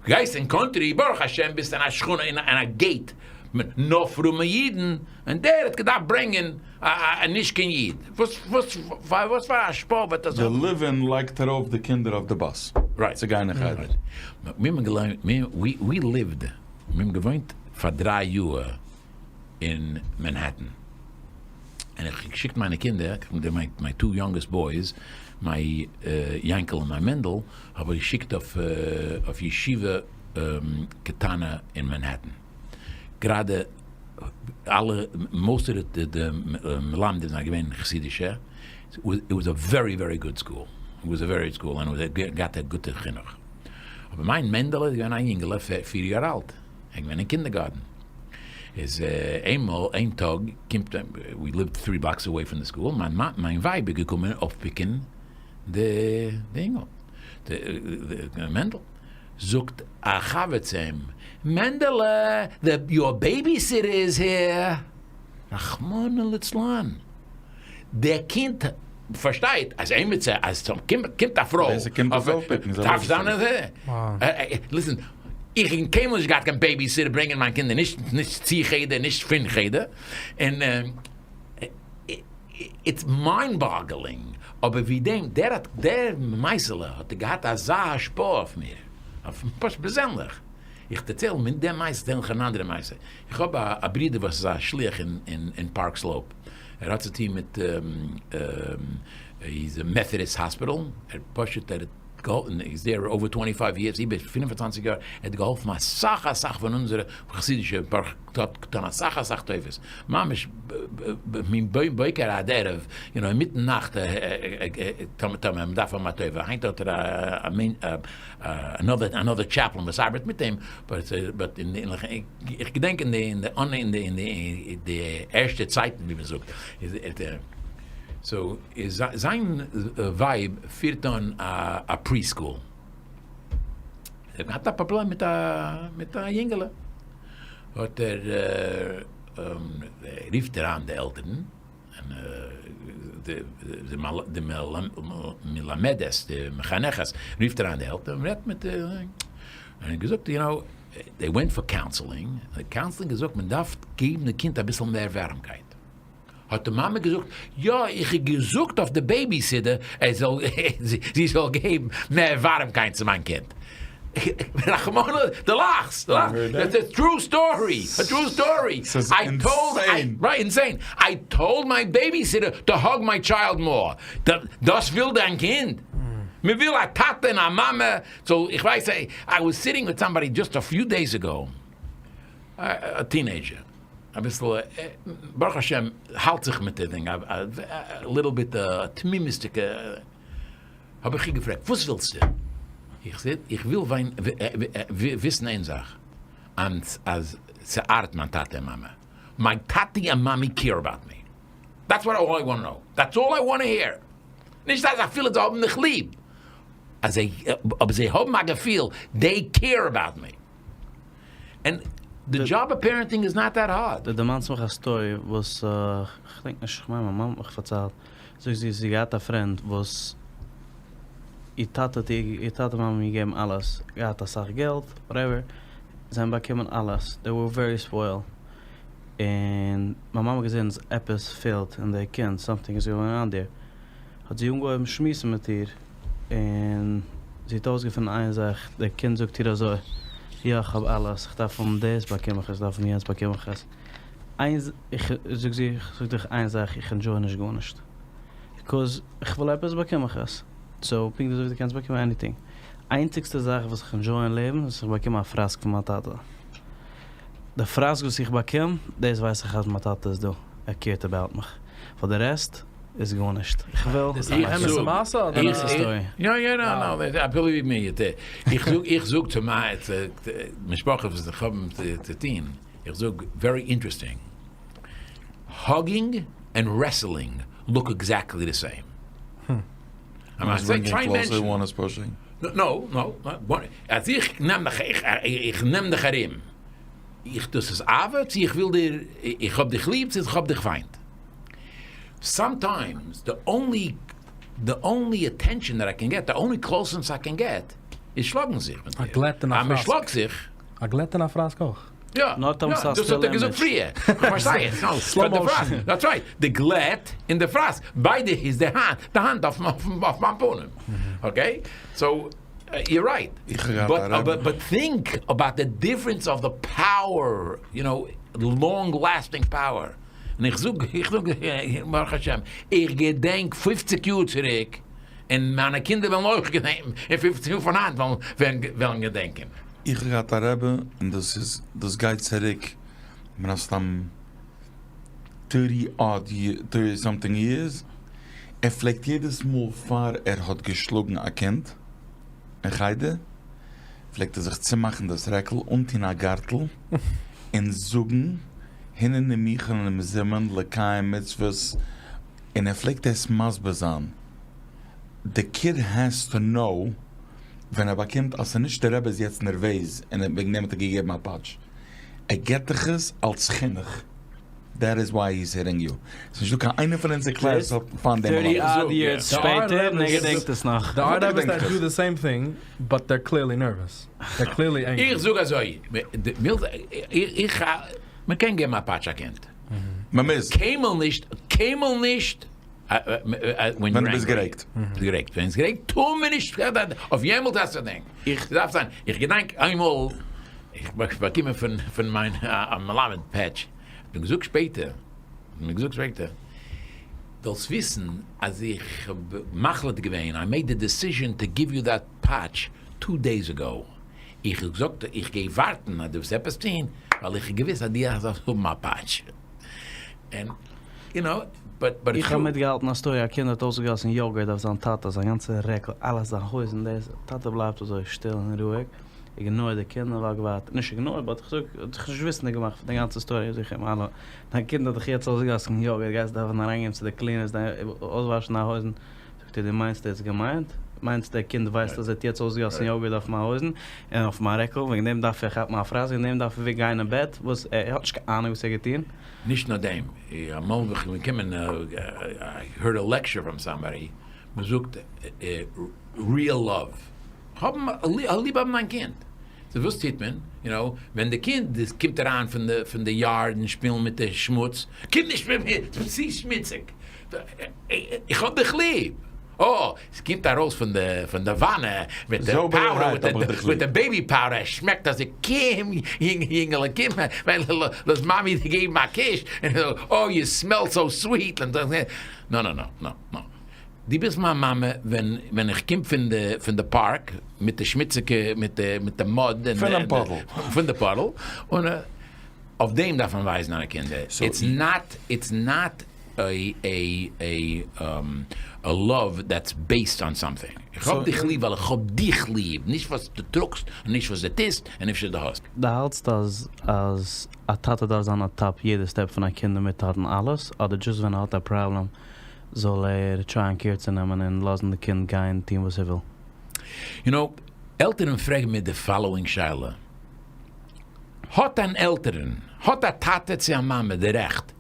גייסט אין country, ברוך השם ביסט אין א שכונה, אין א gate, נאר פרומע אידן, און דער האט געדארפט ברענגען א נישט קיין איד, וואס וואס וואס פאר א השפעה וועט דאס האבן? די live-in לייגט ארויף די קינדער אויף די באס צו גיין אין חדר. מיר האבן געלערנט, we lived, מיר האבן געוואוינט פאר דריי יאר אין מאנהעטן, און איך האב געשיקט מיינע קינדער, my two youngest boys, my יענקל און מיין מענדל, האב איך געשיקט אויף ישיבה קטנה אין מאנהעטן. גראדע אלע most of די מלמדים זענען געווען חסידישע, it was a very very good school, it was a very good school און געהאט א גוטע חינוך, אבער מיין מענדעלע איז געווען א יונגעלע פיר יאר אלט, ער איז געווען אין קינדערגארטן, איז איינמאל איין טאג קומט, we lived three blocks away פון די school, מיין ווייב איז געקומען אויפפיקען די אינגל, די מענדל. זאגט א חבר צו אים, מענדעלע, די יור בעיביסיטער איז העיר! רחמנא ליצלן! דער קינד פארשטייט אז עימיצער אז קומט א פרוי דארף זיין ליסען, איך האב קיינמאל נישט געהאט קיין בעיביסיטער ברענגען מיין קינדער נישט נישט צו חדר נישט פון חדר, און איטס מיינד באגלינג, אבער ווי דעם דער האט דער מעשה'לע האט געהאט אזא השפעה אויף מיר, אויף פשוט פערזענליך, איך דערצייל מיט דעם מעשה דערצייל איך אן אנדערע מעשה, איך האב א ברודער וואס איז א שליח אין פארק סלאופ, ער האט צוטון מיט היז א מעטהאדיסט האספיטעל, ער פשוט ער האט געהאלפן, היז דער אווער טווענטי פייוו יערס, איבער 25 יאר, ער האט געהאלפן אסאך אסאך פון אונזערע חסידישע האט געטון אסאך אסאך טובות, ממש מבוקר עד ערב, יו נאו אינמיטן נאכט טאמער מען דארף האבן א טובה, היינט האט ער אנאדער טשעפלען וואס ארבעט מיט אים, באט איך געדענק אין די אין די אין די ערשטע צייטן ווי מען זאגט, סאו זיין ווייב פירט אן א פרי סקול, זי האט געהאט א פראבלעם מיט א מיט א יונגעלע, האט ער רופט ער אריין די עלטערן, און די מלמדת, די מחנכת, רופט אריין די עלטערן און רעדט מיט און האט געזאגט, יו נאו, דעי ווענט פאר קאונסעלינג, די קאונסעלינג געזאגט מען דארף געבן די קינד אביסל מער ווארעמקייט. האט די מאמע געזאגט, יא, איך האב געזאגט אויף די בעיביסיטער ער זאל, זי זאל געבן מער ווארעמקייט צו מיין קינד. רחמנא, דו לאכסט, דו לאכסט, דעטס א טרו סטארי, א טרו סטארי, ס'איז איי טאלד, אינסעין. רייט, אינסעין, איי טאלד מיי בעיביסיטער טו האג מיי טשיילד מאר, דאס וויל דיין קינד? מען וויל א טאטע און א מאמע זאל, איך ווייס, איי וואס סיטינג וויט סאמבאדי דזשאסט א פיו דעיס עגאו, א טינעידזשער, אביסל, ברוך השם האלט זיך מיט די דינג, א ליטל ביט תמימות'דיגע, האב איך איר געפרעגט וואס ווילסטו? איך זאג איך וויל וויסן איין זאך, אז ס'ארט מיין טאטע און מאמע, מיין טאטי און מאמי קעיר אבאוט מי, דעטס וואט אלל איי וואנט נאו, דעטס אלל איי וואנט העיר, נישט אז אפילו זיי האבן מיך ליב, אז זיי, אבער זיי האבן א געפיל דעי קעיר אבאוט מי. ענד די דזשאב אוו פערענטינג איז נאט דעט הארד. דו דערמאנסט מיך א סטארי וואס כ'דענק נישט, כ'מיין מיין מאמע האט מיך פארציילט, זאגט זי זי האט געהאט א פרענד וואס איר טאטע האט איר איר טאטע מאמע האבן איר געגעבן אלעס, געהאט אסאך געלט, וואטעווער, זיי האבן באקומען אלעס, דעי ווער ווערי ספוילד, און מיין מאמע האט געזען אז עפעס פעלט אין די קינד, סאמטינג איז גאוינג אן דעיר, האט זי אנגעהויבן שמועסן מיט איר, און זי האט אויסגעפונען איין זאך, דער קינד זאגט איר אזוי, יא איך האב אלעס, איך דארף האבן דאס באקום איך עס, איך דארף האבן יענץ באקום איך עס, איין איך זאגט זי, איך זאג דיך איין זאך, איך ענדזשוי נישט גארנישט, ביקאוז איך וויל עפעס באקום איך עס, סאו פונקט אזוי ווי דו קענסט באקומען עניטינג, איינציגסטע זאך וואס איך ענדזשוי אין לעבן איז איך באקום א פראסק פון מיין טאטע, די פראסק וואס איך באקום, דאס ווייס איך אז מיין טאטע איז דא, ער קעירט אבאוט מיך, פאר די רעסט איז גארנישט. איך וויל. דאס איז א אמת'ע מעשה אדער א אמת'ע סטארי? יא יא נא נא ביליוו מי איך זאג איך זאג צו מיין משפחה וואס איך האב צו טוהן איך זאג ווערי אינטערעסטינג האגינג ענד רעסלינג לוק עקזעקטלי די סעים. צוויי מענטשן. נא נא אז איך נעם דיך איך נעם דיך ארום איך דאס איז אהבה צו איך וויל דיר איך האב דיך ליב צו איך האב דיך פיינט. סאמטיימס די אנלי די אנלי אטענשאן דעט איי קען געט, די אנלי קלאוסנעס איי קען געט, איז שלאגן זיך מיט דיר. א גלעט און א פראסק. אז מען שלאגט זיך. א גלעט און א פראסק אויך. יא, יא, דאס האט ער געזאגט פריער. איך פארשטיי עס. נאו, סלאו מאושען. דעטס רייט. די גלעט און די פראסק. ביידע איז די האנט, די האנט אויף מיין פנים. אקעי? סאו, יור רייט. באט באט טינק אבאוט די דיפרענס אוו די פאוער, יו נאו, לאנג לעסטינג פאוער. און איך זאג, איך זאג, ברוך השם, איך געדענק פופציג יאר צוריק, און מיינע קינדער וועלן אויך געדענקען, און פופציג יאר פון היינט וועלן געדענקען. איך האב געהאט א רבי, און דאס איז, דאס גייט צוריק מן הסתם טערטי אד יער, טערטי סאמטינג יערס, ער פלעגט יעדעס מאל פאר ער האט געשלאגן א קינד אין חדר, פלעגט ער זיך צומאכן דאס רעקל, אנטון א גארטל, און זאגן הנני מוכן ומזומן לקיים מצוות, און ער פלעגט עס מסביר זיין, די קיד העז טו נאו. ווען ער באקומט אז ס'נישט די רבי איז יעצט נערוועז און וועגן דעם האט ער געגעבן א פאטש, ער געט דיך עס אלס חינוך, דעט איז וויי היז היטינג יו, ס'נישט דא קיין איינער פון אונזער קלעס וואס האט פיינט דעם 30 מלמד. odd years שפעטער און ער געדענקט עס נאך. There are Rebbes that do the same thing, but they're clearly nervous. They're clearly angry. איך זאג אזוי, איך, מען קען געבן א פאטש א קינד. מען מוז. קיינמאל נישט, קיינמאל נישט ווען דו ביסט גערעגט. גערעגט. ווען איז גערעגט טאר מען נישט, אויף יעמאלט האסטו דענק. איך דארף זיין, איך געדענק איינמאל איך באקומען פון פון מיין א מלמד פעטש, האט מיר געזאגט שפעטער, האט מיר געזאגט שפעטער, זאלסט וויסן אז איך האב מחליט געווען, I made the decision to give you that פאטש two days ago, איך האב געזאגט איך גיי ווארטן אז דו וועסט עפעס טון, ווייל איך האב געוויסט אז דו דארפסט האבן א פאטש, און יו נאו, באט באט איך האב מיטגעהאלטן א סטארי א קינד האט אויסגעגאסן יאגורט אויף זיין טאטע זיין גאנצע רעקל אלעס זיין הויזן דאס טאטע בלייבט אזוי שטיל און רואיג ignore די קינד און וואק ווייטער נישט ignore but איך זאג האט זיך נישט וויסענדיג געמאכט פון די גאנצע סטארי זאג איך אים האלא דיין קינד האט דיך יעצט אויסגעגאסן יאגורט גייסט דארפן אריינגיין צו די cleaners אויסוואשן דיין הויזן זאגט ער דו מיינסט ער האט עס געמיינט? מיינסט דער קינד ווייסט אז ער האט יעצט אויסגעגאסן יאגורט אויף מיין הויזן און אויף מיין רעקל, וועגן דעם דארף ער כאפן א פראסק, וועגן דעם דארף ער גיין אין בעט, וואס ער האט נישט קיין אהנונג וואס ער האט געטון. נישט נאר דעם, אמאל האב איך באקומען, I heard a lecture from somebody, מען זאגט real love, האבן ליב האבן דיין קינד, so וואס טוט מען, you know, ווען די קינד קומט אריין פון די yard און שפילן מיט די שמוץ, קום נישט מיט מיר, ס'איז צו שמוציג, איך האב דיך ליב! אה, ס'קומט ארויס פון די פון די וואנע מיט די powder, מיט די baby powder, עס שמעקט אזוי, קום יונגעלע קום, לאז מאמי דיר געבן א קיש, oh you smell so sweet, נא נא נא נא נא, דו ביסט מיין מאמע ווען ווען איך קום פון די פון די פארק מיט די שמוציגע מיט די מיט די mud, פונעם puddle, פון די puddle, און אויף דעם דארף מען ווייזן דיינע קינדער, it's not it's not a a love that's based on something. איך האב דיך ליב ווייל איך האב דיך ליב, נישט וואס דו טראגסט און נישט וואס דו טוסט און נישט וואס דו האסט. דו האלטסט אז אז א טאטע דארף זיין on top יעדע step פון א קינד און מיטהאלטן אלעס, אדער just ווען ער האט א פראבלעם זאל ער try ען care צו נעמען און לאזן די קינד גיין טון וואס ער וויל? You know, עלטערן פרעגן מיר די following שאלה. האט אן עלטערן, האט א טאטע צו א מאמע די רעכט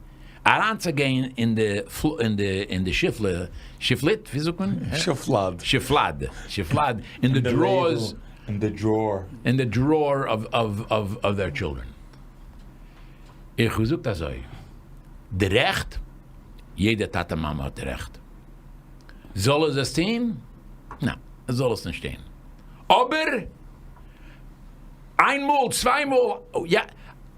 אריינצוגיין אין די אין די אין די שיפלע, שיפליט, ווי זאגט מען? שופלאד. שופלאד, שופלאד, אין די drawers. אין די drawer. אין די drawer of of of their children. איך האב געזאגט אזוי, די רעכט, יעדע טאטע מאמע האט די רעכט. זאל ער עס טוהן? ניין, ער זאל עס נישט טוהן. אבער איין מאל, צוויי מאל, יא,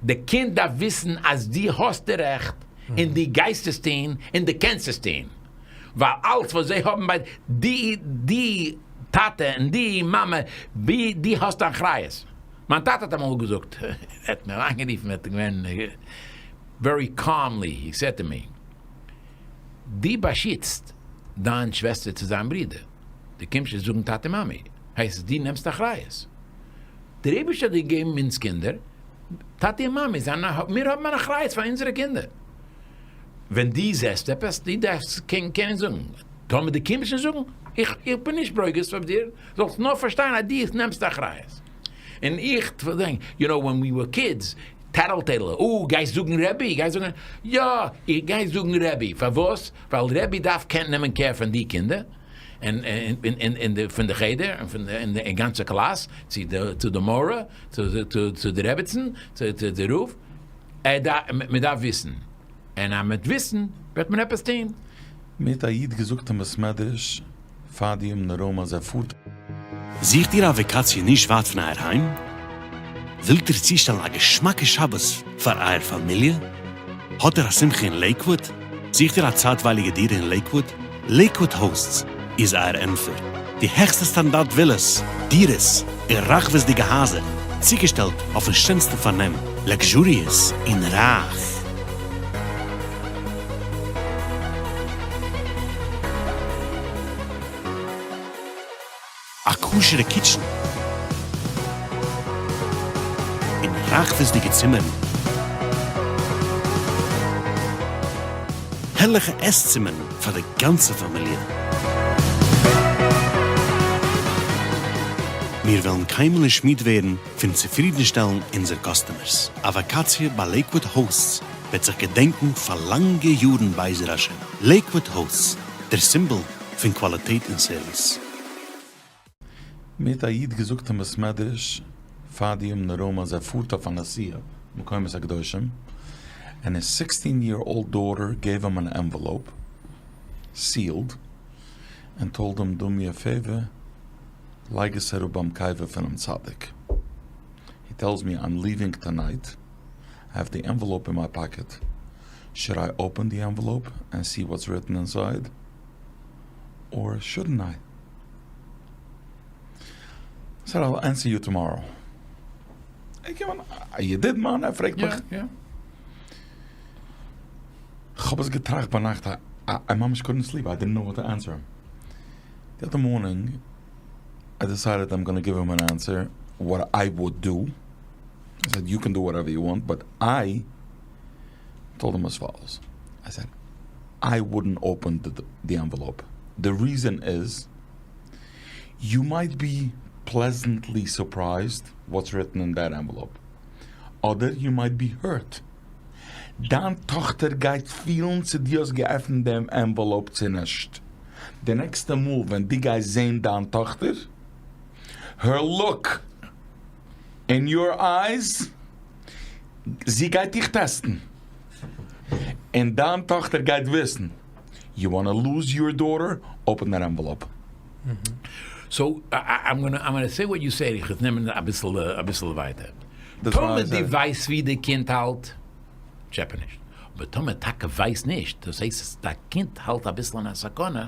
די קינד דארף וויסן אז דו האסט די רעכט און דו גייסט עס טוהן און דו קענסט עס טוהן. ווייל אלץ וואס זיי האבן ביי די, די טאטע און די מאמע, דו האסט אחריות. מיין טאטע האט אמאל געזאגט, ער האט מיר אריינגערופן, ער האט געווען very calmly, he said to me, דו באשיצט דיין שוועסטער צו זיין ברודער, דו קומסט נישט זאגן טאטע מאמי, הייסט עס דו נעמסט אחריות. דער אייבערשטער האט געגעבן אונז קינדער, טאטי און מאמי זענען א, מיר האבן אן אחריות פאר אונזערע קינדער. ווען דו זעסט עפעס, דו דארפסט קענען זאגן, טאמער דו קומסט נישט זאגן, איך איך בין נישט ברוגז אויף דיר, זאלסט נאר פארשטיין אז דו נעמסט אחריות. און איך דענק, you know when we were kids, tattletale, אה, גייסט זאגן רבי? גייסט זאגן, יא, איך גיי זאגן רבי, פארוואס? ווייל רבי דארף קענען נעמען care פון די קינדער, און און די פון די חדר, און פון די גאנצע קלאס, צו די צו די מורה, צו צו די רעבעצן, צו די רב, ער דארף, מען דארף וויסן, און אז מען וועט וויסן, וועט מען עפעס טון. מיר האט א איד געזאגט אין בית מדרש פאר די ימים נוראים אז ער פארט. זוכט איר א וואקאציע נישט ווייט פון אייער היים? ווילט איר צושטעלן א געשמאקע שבת פאר אייער פאמיליע? האט איר א שמחה אין לעיקוואוד? זוכט איר א צייטווייליגע דירה אין לעיקוואוד? לעיקוואוד Hosts איז אייער ענטפער. די העכסטע סטאנדארט ווילאס, דירות, און רחבות'דיגע הייזער, צוגעשטעלט אויפן שענסטן פארנעם, luxurious און רייך. א כשר'ע kitchen און רחבות'דיגע צימערן, הערליכע עס-צימערן פאר די גאנצע פאמיליע. מיר וועלן קיינמאל נישט מיד ווערן פון צופרידנשטעלן אונזער customers. א וואקאציע ביי Lakewood Hosts וועט זיך געדענקן פאר לאנגע יארן בעזר השם. Lakewood Hosts, דער סימבאל פון קוואליטעט און סערוויס. מיר האט א איד געזאגט אין בית מדרש פאר די ימים נוראים אז ער פארט אויף א נסיעה מקומות הקדושים and his sixteen year old daughter gave him an envelope sealed and told him do me a favor לייג עס אראפ ביים קבר פונעם צדיק he tells me I'm leaving tonight I have the envelope in my pocket should I open the envelope and see what's written inside or shouldn't I? Said I'll answer you tomorrow. איך קום אן, א ידיד מיינער פרעגט מיך. כ'האב עס געטראכט ביינאכט, I ממש couldn't sleep, I didn't know what to answer him. The other morning I decided I'm gonna give him an answer what I would do. I said you can do whatever you want but I told him as follows, I said I wouldn't open the envelope, the reason is you might be pleasantly surprised what's written in that envelope, אדער you might be hurt, דיין טאכטער גייט פילן צו דו האסט געעפנט דעם envelope צו נישט, די נעקסטע מאל ווען דו גייסט זען דיין טאכטער, her look in your eyes, זי גייט דיך טעסטן, און דיין טאכטער גייט וויסן, you wanna lose your daughter, open that envelope. So I'm gonna say what you said, איך וועל נעמען אביסל אביסל ווייטער. טאמער דו ווייסט ווי די קינד האלט, טשעפע נישט. אבער טאמער טאקע ווייסט נישט, דאס הייסט אז דיין קינד האלט אביסל אין א סכנה,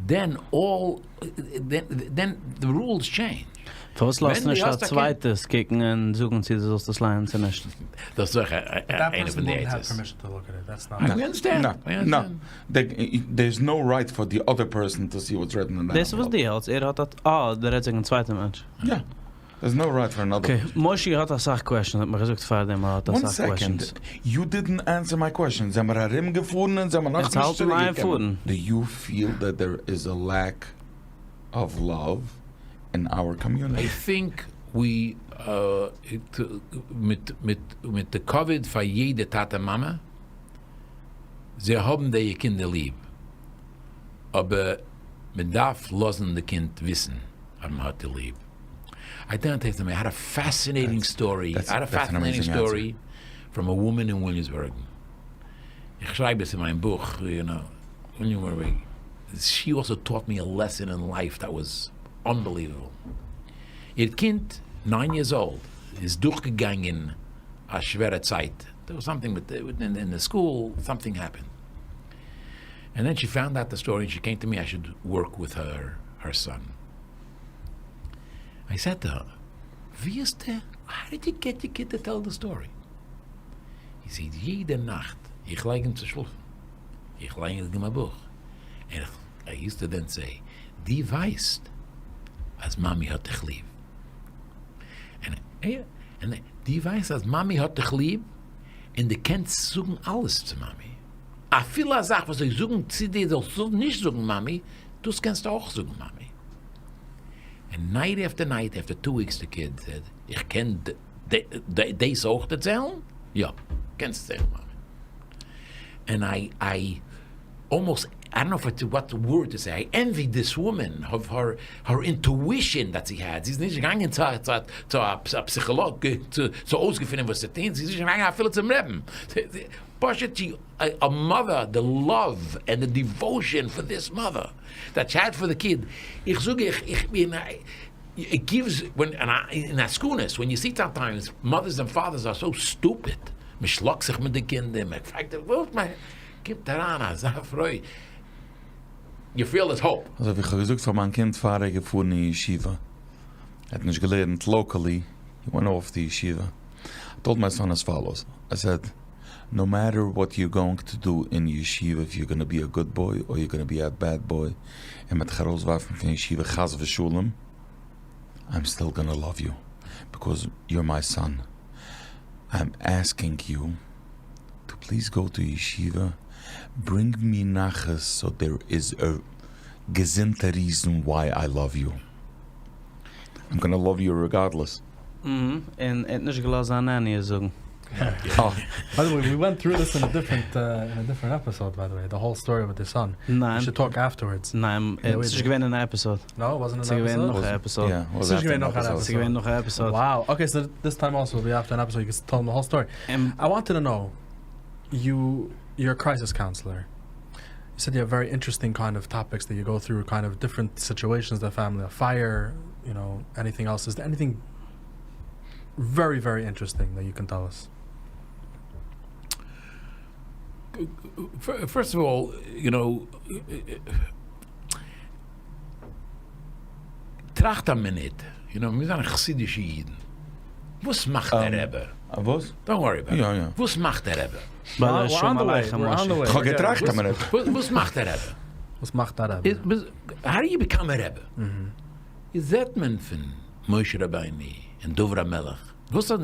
then all then the rules change. פארוואס לאזטו נישט א צווייטער עס קוקן און זאגן צו דו זאלסט עס ליינען צו נישט? דאס איז אויך איינע פון די עצות. נא, there is no right for the other person to see what's written in the דאס איז וואס דו האלטסט, ער האט א, אה, דו רעדסט וועגן א צווייטע מענטש. יא, there is no right for another. Okay, מושי האט אסאך questions, האט מיר געזאגט פארדעם ער האט אסאך questions. One second, you didn't answer my question, זעמער ארום געפארן און זעמער נאכנישט צוריק געקומען. Do you feel that there is a lack of love in our community? I think we מיט מיט די כבוד פאר יעדע טאטע מאמע, זיי האבן די קינדער ליב, אבער מען דארף לאזן די קינד וויסן אז מען האט די ליב. I don't take them, I had a fascinating story, I had a fascinating story from a woman in Williamsburg, איך שרייב עס אין מיין בוך, you know, Williamsburg, she also taught me a lesson in life that was unbelievable. איר קינד, nine years old, איז דורכגעגאנגען א שווערע צייט, there was something with in the school, something happened, and then she found out the story and she came to me I should work with her her son. I said to her, ווי האסטו, how did you get your kid to tell the story? זי זאגט, יעדע נאכט איך לייג אים צו שלאפן, איך לייען אים א בוך, און איך, I used to then say, דו ווייסט אז מאמי האט דיך ליב. און דו ווייסט אז מאמי האט דיך ליב, און דו קענסט זאגן אלעס צו מאמי. אפילו א זאך וואס זיי זאגן צו דיר זאלסט נישט זאגן מאמי, דאס קענסטו אויך זאגן מאמי. און night after night after two weeks די kid said, איך קען דאס אויך דערציילן? יא, קענסט דערציילן מאמי. און I I almost, I don't know what word to say, I envy this woman of her her intuition that she had, זי איז נישט געגאנגען צו א פסיכאלאג צו אויסגעפינען וואס צו טון, זי איז נישט געגאנגען אפילו צום רעבן, פשוט זי, א mother, the love and the devotion for this mother that she had for the kid, איך זאג איך, איך בין, it gives, אין עסקנות, when you see sometimes mothers and fathers are so stupid, מען שלאגט זיך מיט די קינדער, מען פרעגט וואס, מען קומט אריין אזא פרוי, you feel this hope. אזוי ווי איך האב געזאגט פאר מיין קינד פאר ער איז געפארן אין ישיבה, ער האט נישט געלערנט locally, he went off to ישיבה, I told my son as follows, I said, no matter what you're going to do in ישיבה, if you're gonna be a good boy or you're gonna be a bad boy, און מ'וועט דיך ארויסווארפן פון ישיבה חס ושלום, I'm still gonna love you, because you're my son. I'm asking you to please go to ישיבה, bring me נחת so there is a געזונטע reason why I love you. I'm gonna love you regardless. און ער האט נישט געלאזט זיין nanny עס זאגן. By the way, we went through this in a different in a different episode by the way, the whole story with the son. ניין. We should talk afterwards. ניין, עס איז נישט געווען אין א episode. No, it wasn't in ס'איז an געווען episode? נאך א episode. Yeah, ס'איז געווען נאך אן ס'איז געווען נאך א episode. Wow. Okay, so this time also will be after an episode. You can tell them the whole story. I wanted to know, you you're a crisis counselor. You said you have very interesting kind of topics that you go through, kind of different situations, the family, a fire, you know, anything else. Is there anything very, very interesting that you can tell us? First of all, you know, טראכט א מינוט, you know, מיר זענען חסידישע אידן. וואס מאכט דער רבי? וואס? Don't worry about it. יא יא. וואס מאכט דער רבי? שלום עליכם משה. כ'האב געטראכט א מינוט. וואס מאכט דער רבי? וואס מאכט דער רבי? How do you become a רבי? איז זעט מען פון משה רבינו און דוד המלך. וואס האט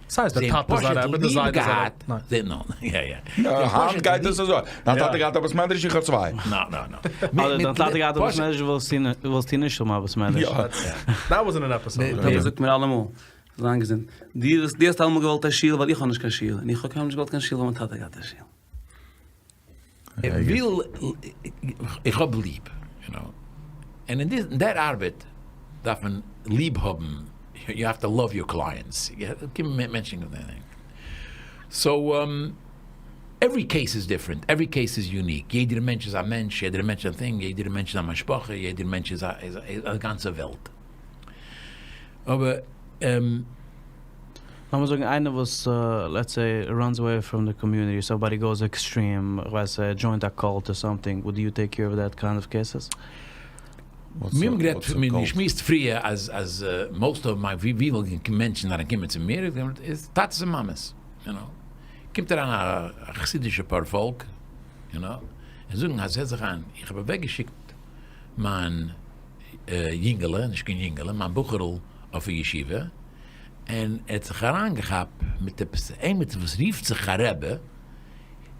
ס'הייסט דער טאטע איז א רבי, דער זיידע איז א רבי. ניין. זיי נאר, יא יא. היינט גייט עס אזוי. דיין טאטע געהאט א בית מדרש איך האב צוויי. נא נא נא. אדער דיין טאטע געהאט א בית מדרש וואלסטו נישט האבן א בית מדרש. יא. That wasn't an episode. דער זאגט מיר אלעמאל, זיי געזונט. דו דו האסט אלעמאל געוואלט א שול ווייל איך האב נישט קיין שול. און איך האב קיינמאל נישט געוואלט קיין שול ווייל מיין טאטע געהאט א שול. איך וויל, איך האב ליב, you know. און אין דער ארבעט דארף מען ליב האבן, you have to love your clients. קומען מענטשן So, every case is different, every case is unique. יעדער מענטש איז א מענטש, יעדער מענטש איז א thing, יעדער מענטש איז א משפחה, יעדער מענטש איז א, איז א גאנצע וועלט. אבער, לאמיר זאגן איינער וואס, let's say, runs away from the community, somebody goes extreme, איך ווייס, joined a cult or something, would you take care of that kind of cases? מיר האבן גערעדט, מיר געשמועסט פריער אז אז most of my ווי וויפיל מענטשן זענען געקומען צו מיר איז טאטעס און מאמעס, you know. קומט אריין א חסידישע פארפאלק, you know, און זאגן אז הער זיך איין, איך האב אוועקגעשיקט מיין יונגעלע, נישט קיין יונגעלע, מיין בחור'ל אויף א ישיבה, און ער האט זיך אריינגעכאפט מיט עפעס עימיצער וואס רופט זיך א רבי,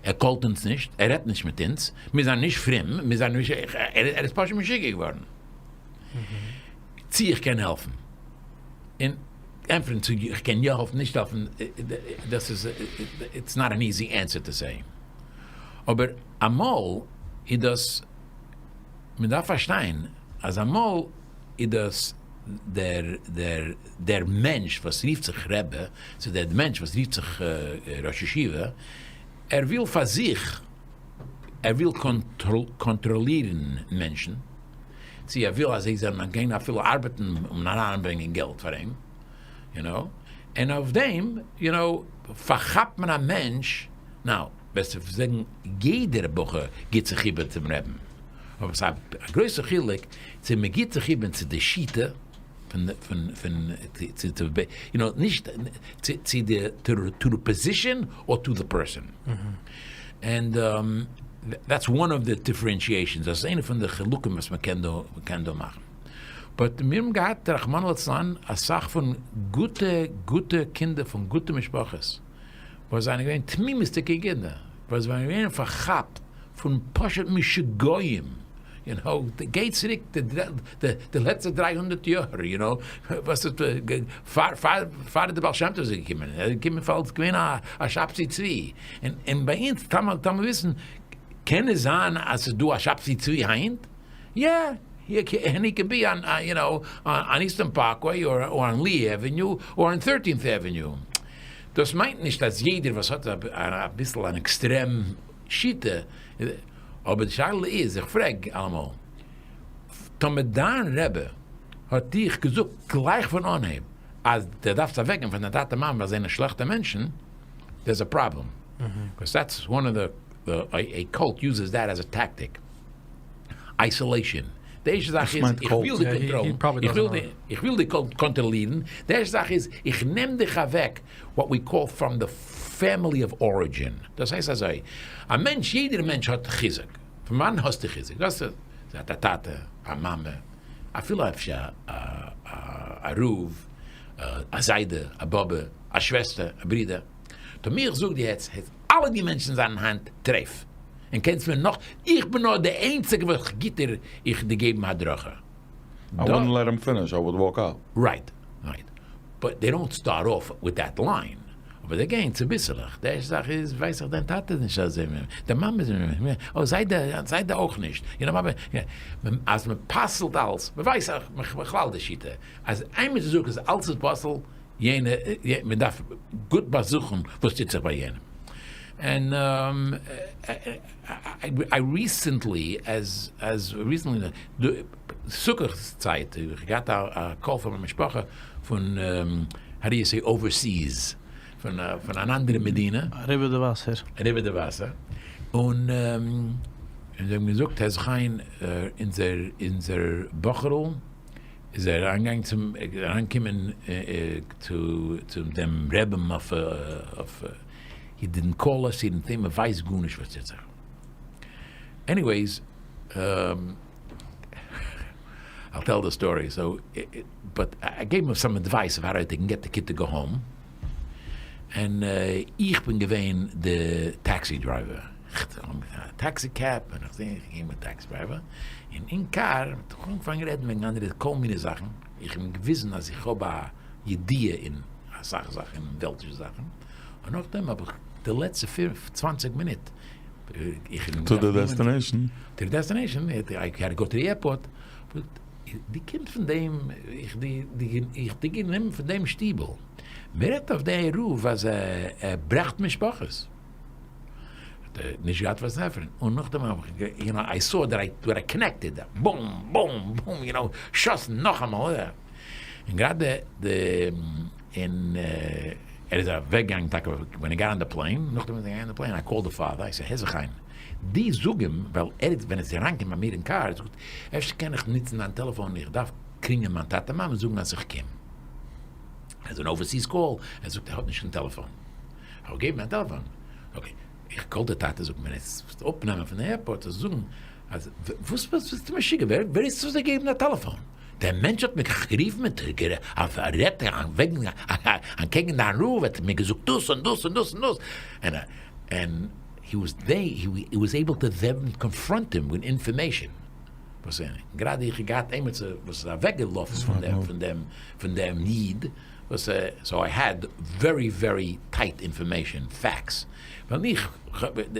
ער call ט אונז נישט, ער רעדט נישט מיט אונז, מיר זענען נישט פרום, מיר זענען נישט, ער איז פשוט משוגע געווארן. צי איך קען העלפן? און ענטפערן צו איך קען יא העלפן, נישט העלפן, דאס איז, it's not an easy answer to say. אבער אמאל איז דאס, מען דארף פארשטיין אז אמאל איז דאס דער דער דער מענטש וואס רופט זיך רבי, צו דער מענטש וואס רופט זיך ראש ישיבה, ער וויל פאר זיך, ער וויל קאנטראלירן מענטשן, צו ער וויל אז זיי זאלן גיין אפילו ארבעטן און אריינברענגען געלט פאר אים, you know, און אויף דעם, you know, פארכאפט מען א מענטש, now, וועסטו זאגן יעדער בחור גיט זיך איבער צום רעבן, אבער ס'איז א גרויסע חילוק צו מען גיט זיך איבער צו די שיטה פון פון פון צו צו you know נישט צו צו די to the position or to the person and that's one of the differentiations דאס איז איינע פון די חילוקים וואס מען קען דא מען קען דא מאכן but מיר האבן געהאט רחמנא לצלן אסאך פון גוטע גוטע קינדער פון גוטע משפחות וואס זענען געווען תמימות'דיגע קינדער וואס זענען געווען פארכאפט פון פשוט משוגעים, you know, גיי צוריק די לעצטע 300 יאר, you know, וואס איז פאר פאר די בעל שם טוב איז געקומען, ער איז געקומען פאר אלס געווען א שבתי צבי, און ביי אונז טאמער טאמער וויסן, קען עס זיין אז ס'איז דא א שבתי צבי היינט? יא, and he can be on, you know, on Eastern Parkway or on Lee Avenue or on 13th Avenue. דאס מיינט נישט אז יעדער וואס האט אביסל אן עקסטרעם שיטה, אבער די שאלה איז, איך פרעג אלעמאל, טאמער דיין רבי האט דיך געזאגט גלייך פון אנהייב אז דו דארפסט אוועקגיין פון דיין טאטע מאמע ווייל זיי זענען שלעכטע מענטשן, there's a problem. Because that's one of the, a cult uses that as a tactic. Isolation. די ערשטע זאך איז, איך וויל דיך קאנטראלן, איך וויל דיך קאנטראלירן, די ערשטע זאך איז, איך נעם דיך אוועק, what we call from the family of origin. דאס הייסט אזוי, א מענטש, יעדער מענטש האט חיזוק. פון וואנען האסטו חיזוק? דו האסט א טאטע, א מאמע, אפילו אפשר א רב, א זיידע, א באבע, א שוועסטער, א ברודער. טאמער איך זאג דיר יעצט, אלע די מענטשן זענען היינט טרייף, און קענסט מיר נאך, איך בין נאר די איינציגע וואס גיט דיר, איך דיר געבן הדרכה. I wouldn't let him finish, I would walk out. Right, right. But they don't start off with that line. אבער זיי גייען צוביסלעך. די ערשטע זאך איז, ווייס איך, דיין טאטע איז נישט אזוי, די מאמע איז נישט, אוי זיידע, זיידע אויך נישט. יו נאו, אז מען פסל'ט אלס, מען ווייסט אויך בכלל די שיטה, אז איינמאל דו זאגסט אז אלס איז פסול, יענע, מען דארף גוט באזוכן וואס טוט זיך ביי יענעם. און איי ריסענטלי, עז ריסענטלי, סוכות צייט, איך האב געהאט א קאל פון מיין משפחה פון, האו דו יו סעי, אווערסיס, פון אן אנדערע מדינה. אריבער די וואסער. אריבער די וואסער. און זיי האבן געזאגט, הער זיך איין, אונזער אונזער בחור'ל איז אריינגעגאנגען צום, אריינגעקומען צו דעם רעבען אויף, הי דידנט קאל אס, הי דידנט טינג, מ'ווייסט גארנישט וואס טוט זיך. עניוועיס, I'll tell the story, so, but I gave him some advice of how they can get the kid to go home, and איך בין געווען די taxi driver, taxi cab, און איך זעה איך גיי מיט taxi driver, און אין קאר האט ער אנגעפאנגען רעדן וועגן אנדערע כל מיני זאכן, איך האב אים געוויזן אז איך האב א ידיעה אין אסאך זאכן, אין וועלטישע זאכן, און נאכדעם האב איך די לעצטע 25 מינוט To the destination. To the destination, I had to go to the airport. דו קומסט פון דעם, איך די גענומען פון דעם שטיבל. מען רעדט אויף דער רב אז ער ברעכט משפחות. האט ער נישט געהאט וואס ענטפערן. און נאכדעם האב איך, יו נאו, איי סאו דעט איי קאנעקטעד, בום, בום, בום, יו נאו, שאסן נאכאמאל. און גראדע די, און ער איז אוועקגעגאנגען טאקע ווען הי גאט אן די פלעין, נאכדעם ווען ער איז געגאנגען אן די פלעין, איי קאלד די פאדער, איי סעד הער זיך איין, דו זאג אים, ווייל ער איז ווען ער איז אריינגעקומען ביי מיר אין קאר, ער זאגט, אפשר קען איך נוצן דיין טעלעפאן, איך דארף קלינגען מיין טאטע מאמע זאגן אז איך קום. עס איז אן overseas call, ער זאגט ער האט נישט קיין טעלעפאן. איך האב געגעבן מיין טעלעפאן. Okay, איך call די טאטע, זאגט מיר, עס אפנעמען פון די airport, זאל זאגן אז וואס ביסטו משוגע, ווער איז צו זיי געבן א טעלעפאן? דער מענטש האט מיך גערופן מיט רעדט וועגן אנטקעגן דיין רב האט מיר געזאגט דאס און דאס און דאס און דאס, and he was they he was able to then confront him with information, וואס גראדע איך האב געהאט עימיצער וואס איז אוועק געלאפן פון דעם פון דעם פון דעם איד, וואס so I had very very tight information facts, ווייל איך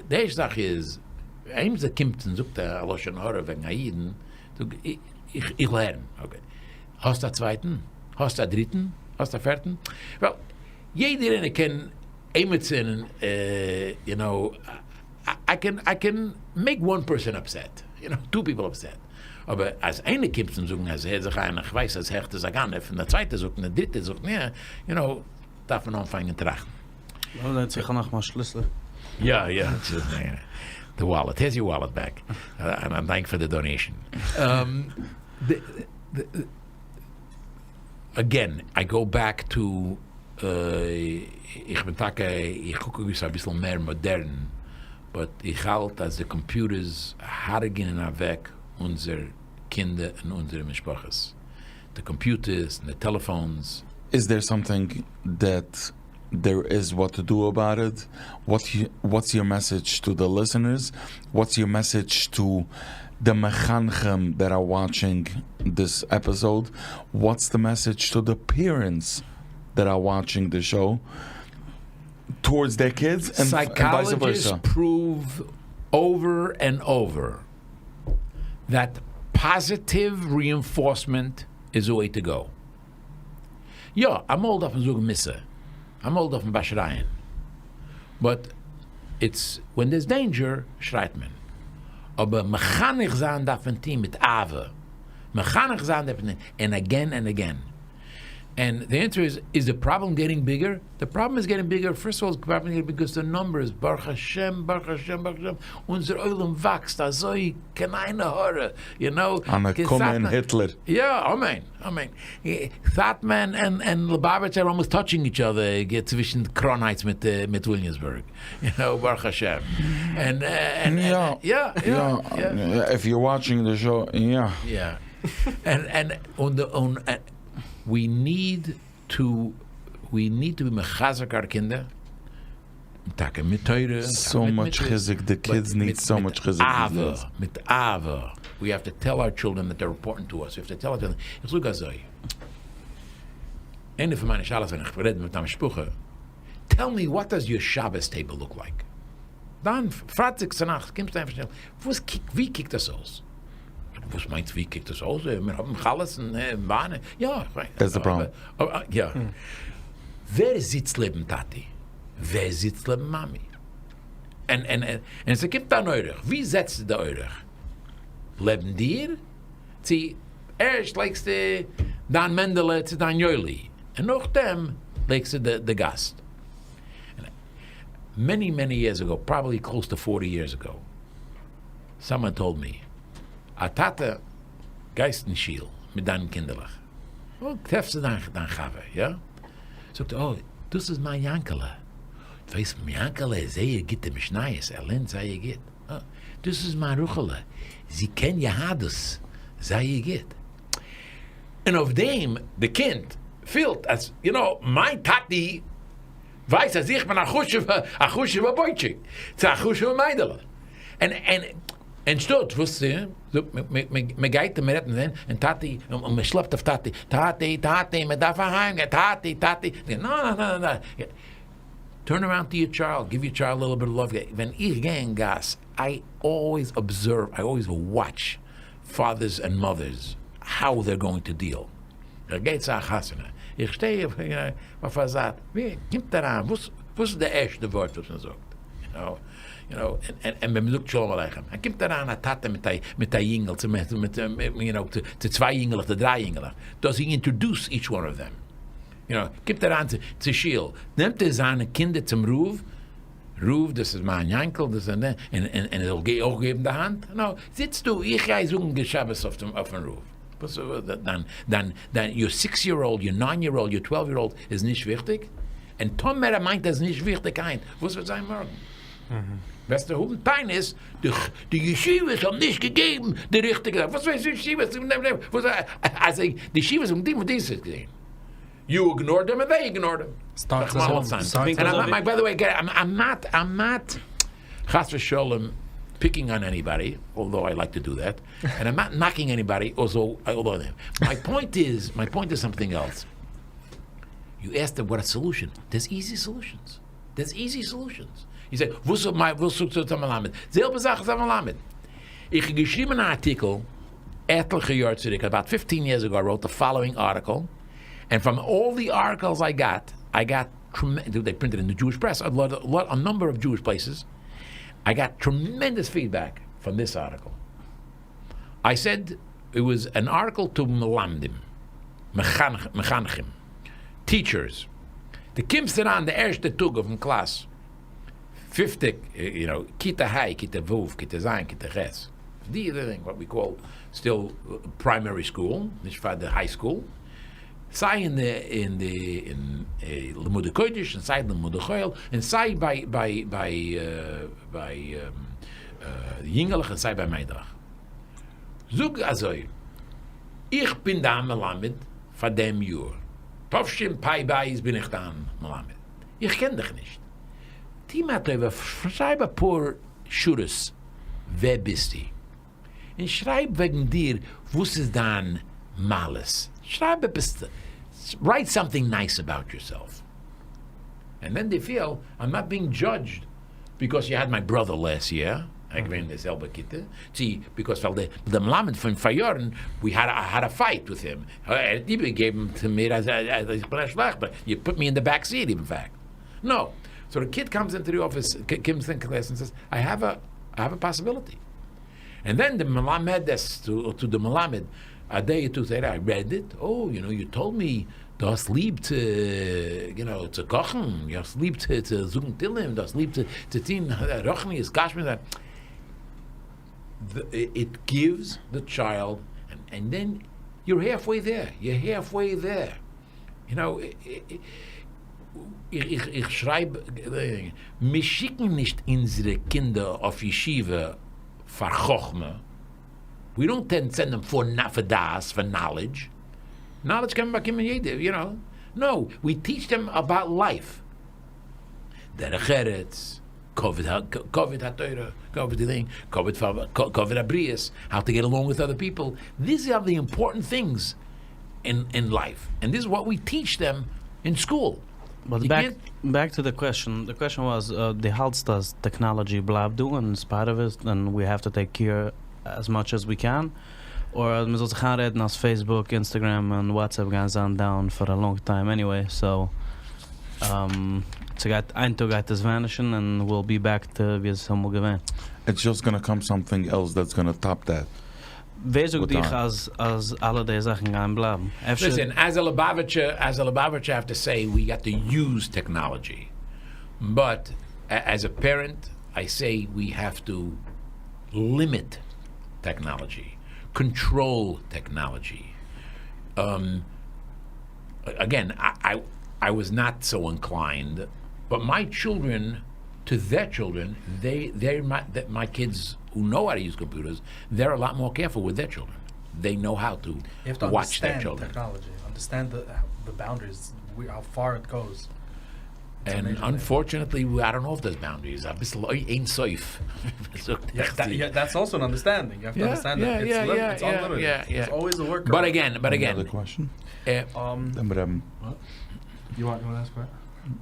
די ערשטע זאך איז עימיצער קומט און זאגט א לשון הרע וועגן א אידן, זאג איך איך וויל הערן, okay, האסט א צווייטן? האסט א דריטן? האסט א פערטן? ווייל יעדער איינער קען עימיצן, יו נאו, איי קען איי קען מעיק וואן פערסאן upset, יו נאו, two people upset, אבער אז איינער קומט און זאגן אז הער זיך איין איך ווייס אז העכט איז א גנב, און דער צווייטער זאגט און דער דריטער זאגט, יו נאו, דארף מען אנפאנגען טראכטן. לאמיר זען צו איך האב נאך מיין שליסל. יא יא, די wallet, here's your wallet back, און thank for the donation. Again, I go back to, איך בין טאקע, איך קוק אויס אביסל מער מאדערן, but איך האלט אז די computers הרג'נען אוועק אונזער קינדער און אונזערע משפחות. די computers און די טעלעפאונס. Is there something that there is what to do about it? What's your message to the listeners? What's your message to the מחנכים that are watching this episode? What's the message to the parents that are watching the show towards their kids and vice versa? Psychologists prove over and over that positive reinforcement is the way to go. יא, אמאל דארף מען זאגן מוסר, אמאל דארף מען באשרייען, but it's when there's danger שרייט מען. אבער מחנך זיין דארף מען טון מיט אהבה, מחנך זיין דארף מען טון, and again and again. And the answer is, is the problem getting bigger? The problem is getting bigger, first of all, the problem is getting bigger because the numbers, ברוך השם, ברוך השם, ברוך השם, אונזער עולם וואקסט אזוי, קיין עין הרע, you know. א נקמה אין היטלער. יא, אמן, אמן. סאטמאר און ליובאוויטש are almost touching each other צווישן קראון הייטס מיט וויליאמסבורג, you know, ברוך השם. און יא, יא, יא. If you're watching the show, יא. יא. און און we need to, we need to be מחזק our קינדער, טאקע מיט תורה, So much חיזוק, the kids need so much חיזוק. מיט אהבה, מיט אהבה. We have to tell our children that they're important to us, we have to tell our children, איך זאג אזוי, איינע פון מיינע שאלות ווען איך רעד מיט א משפחה, tell me what does your Shabbos table look like? דיין פרייטאג צונאכטס קומסטו אהיים פון שול, וואס קוקט, ווי קוקט דאס אויס? וואס מיינסט ווי קוקט עס אויס? מיר האבן חלות און וויין, יא, איך ווייס. That's the problem. יא. ווער זיצט לעבן טאטי? ווער זיצט לעבן מאמי? און און און ס'קומט אן אורח, ווי זעצטו די אורח? לעבן דיר? צו ערשט לייגסטו דיין מענדעלע צו דיין יואלי, און נאכדעם לייגסטו די גאסט? Many many years ago, probably close to forty years ago, someone told me, א טאטע גייסט אין שול מיט דיינע קינדערלעך, און טרעפסטו דיין דיין חבר, יא? זאגט ער, אוי, דאס איז מיין יאנקעלע, דו ווייסט יאנקעלע איז זייער גוט אין משניות, ער לערנט זייער גוט, אה, דאס איז מיין רחל'ע, זי קען יהדות זייער גוט. און אויף דעם די קינד פילט אז, you know, מיין טאטי ווייסט אז איך בין א חשוב'ע א חשוב'ע בויטשיק, צו א חשוב'ע מיידעלע, און און אנשטאט וואס צו מען גייט און מען רעדט מיט דעם און טאטי און מען שלעפט אויף טאטי, טאטי טאטי מען דארף אהיים גיין, טאטי טאטי, נא נא נא נא, turn around to your child, give your child a little bit of love, ווען איך גיי אין גאס I always observe, I always watch fathers and mothers how they're going to deal. איך גיי צו א חתונה, איך שטיי אויף א זייט, ווער קומט אריין, וואס איז די ערשטע ווארט וואס מען זאגט? יו נאו, און ווען מען זאגט שלום עליכם, ער קומט אריין א טאטע מיט א יונגעל, צו יו נאו, צו צוויי יונגעלעך, צו דריי יונגעלעך, does he introduce each one of them? יו נאו, קומט אריין צו שול, נעמט ער זיינע קינדער צום רב, רב דאס איז מיין יענקל, דאס איז, און ער זאל אויך געבן די האנט? No, זיצט דא, איך גיי זאגן גוט שבת אויפן רב. וואס דיין דיין דיין your six year old your nine year old your twelve year old איז נישט וויכטיג? און טאמער ער מיינט אז נישט וויכטיג היינט, וואס וועט זיין מארגן? וועסטו האבן טענות די די ישיבות האבן נישט געגעבן די ריכטיגע זאך, וואס ווייסט ישיבות וואס אז די ישיבות האבן געטון וואס דו האסט געטון, you ignored them and they ignored them. רחמנא לצלן. By the way, I'm not I'm not חס ושלום picking on anybody, although I like to do that, and I'm not knocking anybody, although my point is, my point is something else. You asked what a solution, there's easy solutions, there's easy solutions. You say, וואס האט מיין, וואס זאגסטו צו א מלמד? זעלבע זאך איז א מלמד. איך האב געשריבן א ארטיקל עטליכע יאר צוריק, about fifteen years ago I wrote the following article, and from all the articles I got, I got they printed in the Jewish press, a number of Jewish places, I got tremendous feedback from this article. I said it was an article to מלמדים, מחנכים, teachers, דו קומסט אריין די ערשטע טאג אויפן קלאס, פיפטע, יו נאו, כיתה ה', כיתה ו', כיתה ז', כיתה ח', די what we call still primary school, נישט פאר די high school, סיי אין די אין די אין לימודי קודש און סיי אין לימודי חול און סיי ביי ביי ביי ביי יונגעלעך און סיי ביי מיידלעך. זאג אזוי, איך בין דיין מלמד פאר דעם יאר, תשפ"ב בין איך דיין מלמד, איך קען דיך נישט, טו מיר א טובה שרייב אפאר שורות ווער ביסטו, און שרייב וועגן דיר וואס איז דיין מעלות, שרייב עפעס, write something nice about yourself, and then they feel I'm not being judged because you had my brother last year, ער איז געווען אין די זעלבע כיתה, צו because ווייל די מלמד פון פאריארן, we had had a fight with him, ער האט איבערגעגעבן צו מיר אז איך בין א שלעכטער, you put me in the back seat in fact, no, so the kid comes into the office, קומט אין class און says, I have a, I have a possibility. And then the מלמדת to the מלמד, א day or two later I read it, oh you know you told me דו האסט ליב צו you know צו קאכן, דו האסט ליב צו צו זאגן תהלים, דו האסט ליב צו צו טון רוחניות גשמיות, it gives the child and then you're half way there, you're half way there, you know, איך שרייב, מיר שיקן נישט אונזערע קינדער אויף ישיבה פאר חכמה, we don't send them for דעת, for knowledge, knowledge קען מען באקומען יעדער, you know, no, we teach them about life, דרך ארץ. כבוד כבוד התורה, כבוד די דינג, כבוד פאר כבוד הבריות, how to get along with other people, these are the important things in in life, and this is what we teach them in school. But back back to the question, the question was דו האלטסט אז technology בלייבט דא און it's part of it and we have to take care as much as we can, or אז מ'זאל זיך איינרעדן אז Facebook, Instagram און WhatsApp גייען זיין down for a long time anyway, so ס'גייט איין טאג גייט עס vanishen און we'll be back to ווי עס איז אמאל געווען. It's just gonna come something else that's gonna top that. ווער זאגט דיך אז אז אלע די זאכן גייען בלייבן? אפשר. Listen, as a Lubavitcher, as a Lubavitcher I have to say we got to use technology, but as a parent I say we have to limit technology, control technology. Um, again, I, I, I was not so inclined, but my children, to their children, they, they're my, that my kids who know how to use computers, they're a lot more careful with their children. They know how to, You have to watch their understand children. technology, understand the the boundaries, we, how far it goes. It's And amazing. unfortunately, I don't know if there's boundaries. א ביסל אין סוף. Yeah, that, yeah, that's also an understanding. You have to Yeah, understand yeah, that it's, yeah, lim- yeah, it's yeah, unlimited. yeah, yeah. It's always a work. But again, but again, Another question? um, But, um, you want you want to ask what?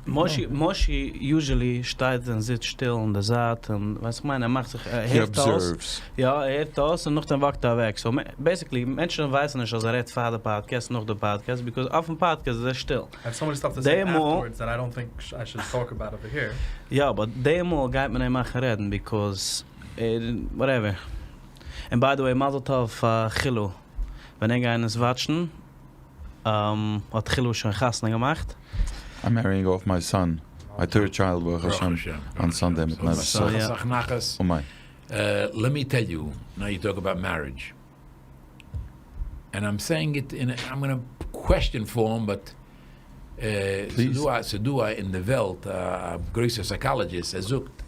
Moshe, Moshe usually שטייט און זיצט שטיל אין דער זייט און ווייסט איך מיין, ער מאכט זיך, ער he הערט אויס. observes. יא, ער הערט אויס און נאכדעם walk ט ער אוועק. So basically, מענטשן ווייסן נישט אז ער רעדט פאר די podcast, נאך די podcast, because אויפן podcast איז ער שטיל. I have so many stuff to say They more- afterwards that I don't think sh- I should talk about over here. יא, but די מאל גייט מען אים מאכן רעדן, because ער, whatever. And by the way, מזל טוב פאר Chilo. ווען ענק גייען עס watch ן, um, האט Chilo שוין חתונה געמאכט. I'm marrying off my son, my third child, ברוך השם, on Sunday מיט מיין So, yeah. אסאך נחת. Oh my. Let me tell you, now you talk about marriage. And I'm saying it in, a, I'm going to question form, but Please. ס'דא, ס'דא אין דער וועלט, א גרויסער psychologist, ער זאגט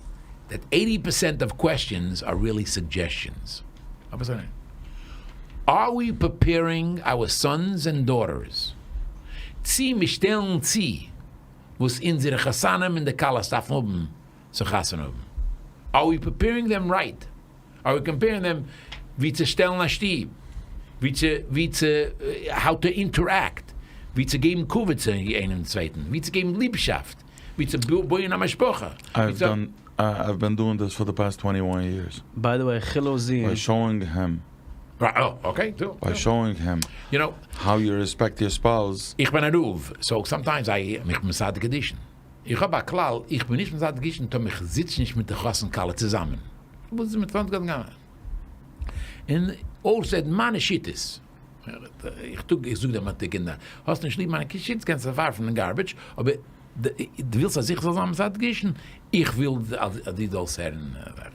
that 80% of questions are really suggestions. אבער אזוי. Are we preparing our sons and daughters? צי מיר שטעלן צו, וואס אונזערע חתנים און די כלות דארפן האבן, צו חתונה האבן? Are we preparing them right? Are we comparing them ווי צו שטעלן א שטוב? ווי צו, ווי צו, how to interact? ווי צו געבן כבוד צו איינעם צווייטן? ווי צו געבן ליבשאפט? ווי צו בויען א משפחה? ווי I've צו- done. I've been doing this for the past 21 years. By the way, Chilo By זון. showing him, Right, oh, okay. Too, by showing him You know, how you respect your spouse. איך בין א רב, so sometimes I, איך בין מסדר קידושין. איך האב א כלל, איך בין נישט מסדר קידושין, טאמער איך זיץ נישט מיט די חתן כלה צוזאמען. וואס איז מיט 20 געגאנגען? און all said, מיינע שיטות. איך טו, איך זאג דעם מיט די קינדער, האסט נישט ליב מיינע שיטות, קענסט דו ווארפן אין garbage, אבער דו ווילסט, אז איך זאל זיין מסדר קידושין? איך וויל, אז דו זאלסט הערן ווערן.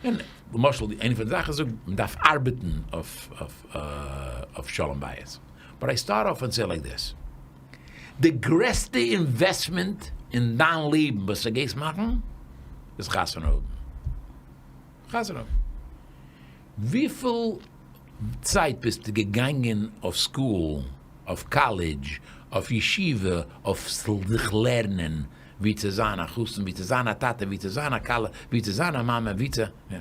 און, למשל, איינע פון די זאכן זאגט, מען דארף ארבעטן אויף, אויף, אויף שלום בית. But I start off and say like this. די גרעסטע investment אין דיין לעבן, וואס דו גייסט מאכן, איז חתונה האבן. חתונה האבן. וויפיל צייט ביסטו געגאנגען אויף school, אויף college, אויף ישיבה, אויף זיך לערנען, ווי צו זיין א חתן, ווי צו זיין א טאטע, ווי צו זיין א כלה, ווי צו זיין א מאמע, ווי צו... Yeah.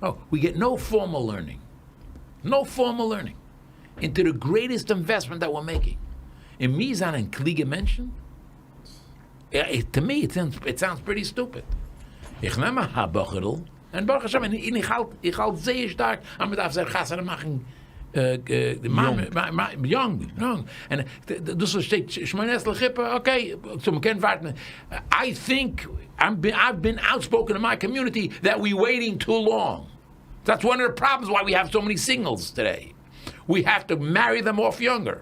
Oh, we get no formal learning. No formal learning. Into the greatest investment that we're making. און מיר זענען קלוגע מענטשן? Yeah, it, to me, it sounds, it sounds pretty stupid. איך נעם א בחור'ל, און ברוך השם, און איך האלט, איך האלט זייער שטארק, אז מען דארף זיך חתונה מאכן, די מאמע, יונג, יונג. און דאס וואס שטייט, שמונה עשרה לחופה, okay, so מען קען ווארטן. I think, I'm been, I've been outspoken in my community that we're waiting too long. That's one of the problems why we have so many singles today. We have to marry them off younger.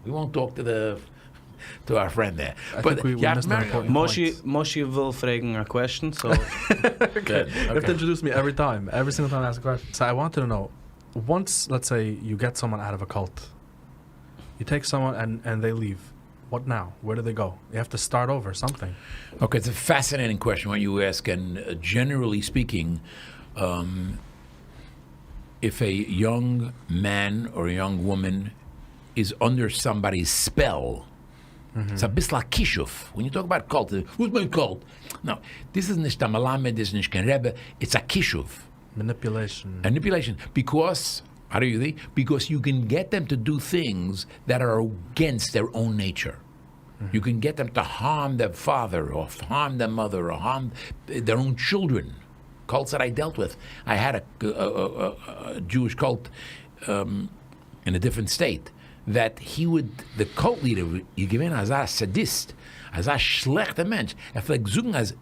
We won't talk to the to our friend there. I but think we, we you have missed to an marry important Moshe, point. Moshe וויל פרעגן a question, so Good. You have to introduce me every time. Every single time I ask a question. So I wanted to know, once, let's say, you get someone out of a cult, you take someone and, and they leave. What now? Where do they go? You have to start over, something. Okay, it's a fascinating question what you ask, and generally speaking, if a young man or a young woman is under somebody's spell, ס'איז אביסל א כישוף, when you talk about cult, וואס מיינט cult? No, דאס איז נישט א מלמד, דאס איז נישט קיין רבי, it's א כישוף. Manipulation. Manipulation, because, how do you think? Because you can get them to do things that are against their own nature. You can get them to harm their father or harm their mother or harm their own children. Cults that I dealt with. I had a, a, a, a Jewish cult um, in a different state that he would, the cult leader, איז געווען אזא sadist, אזא שלעכטער מענטש. ער פלעגט זאגן אז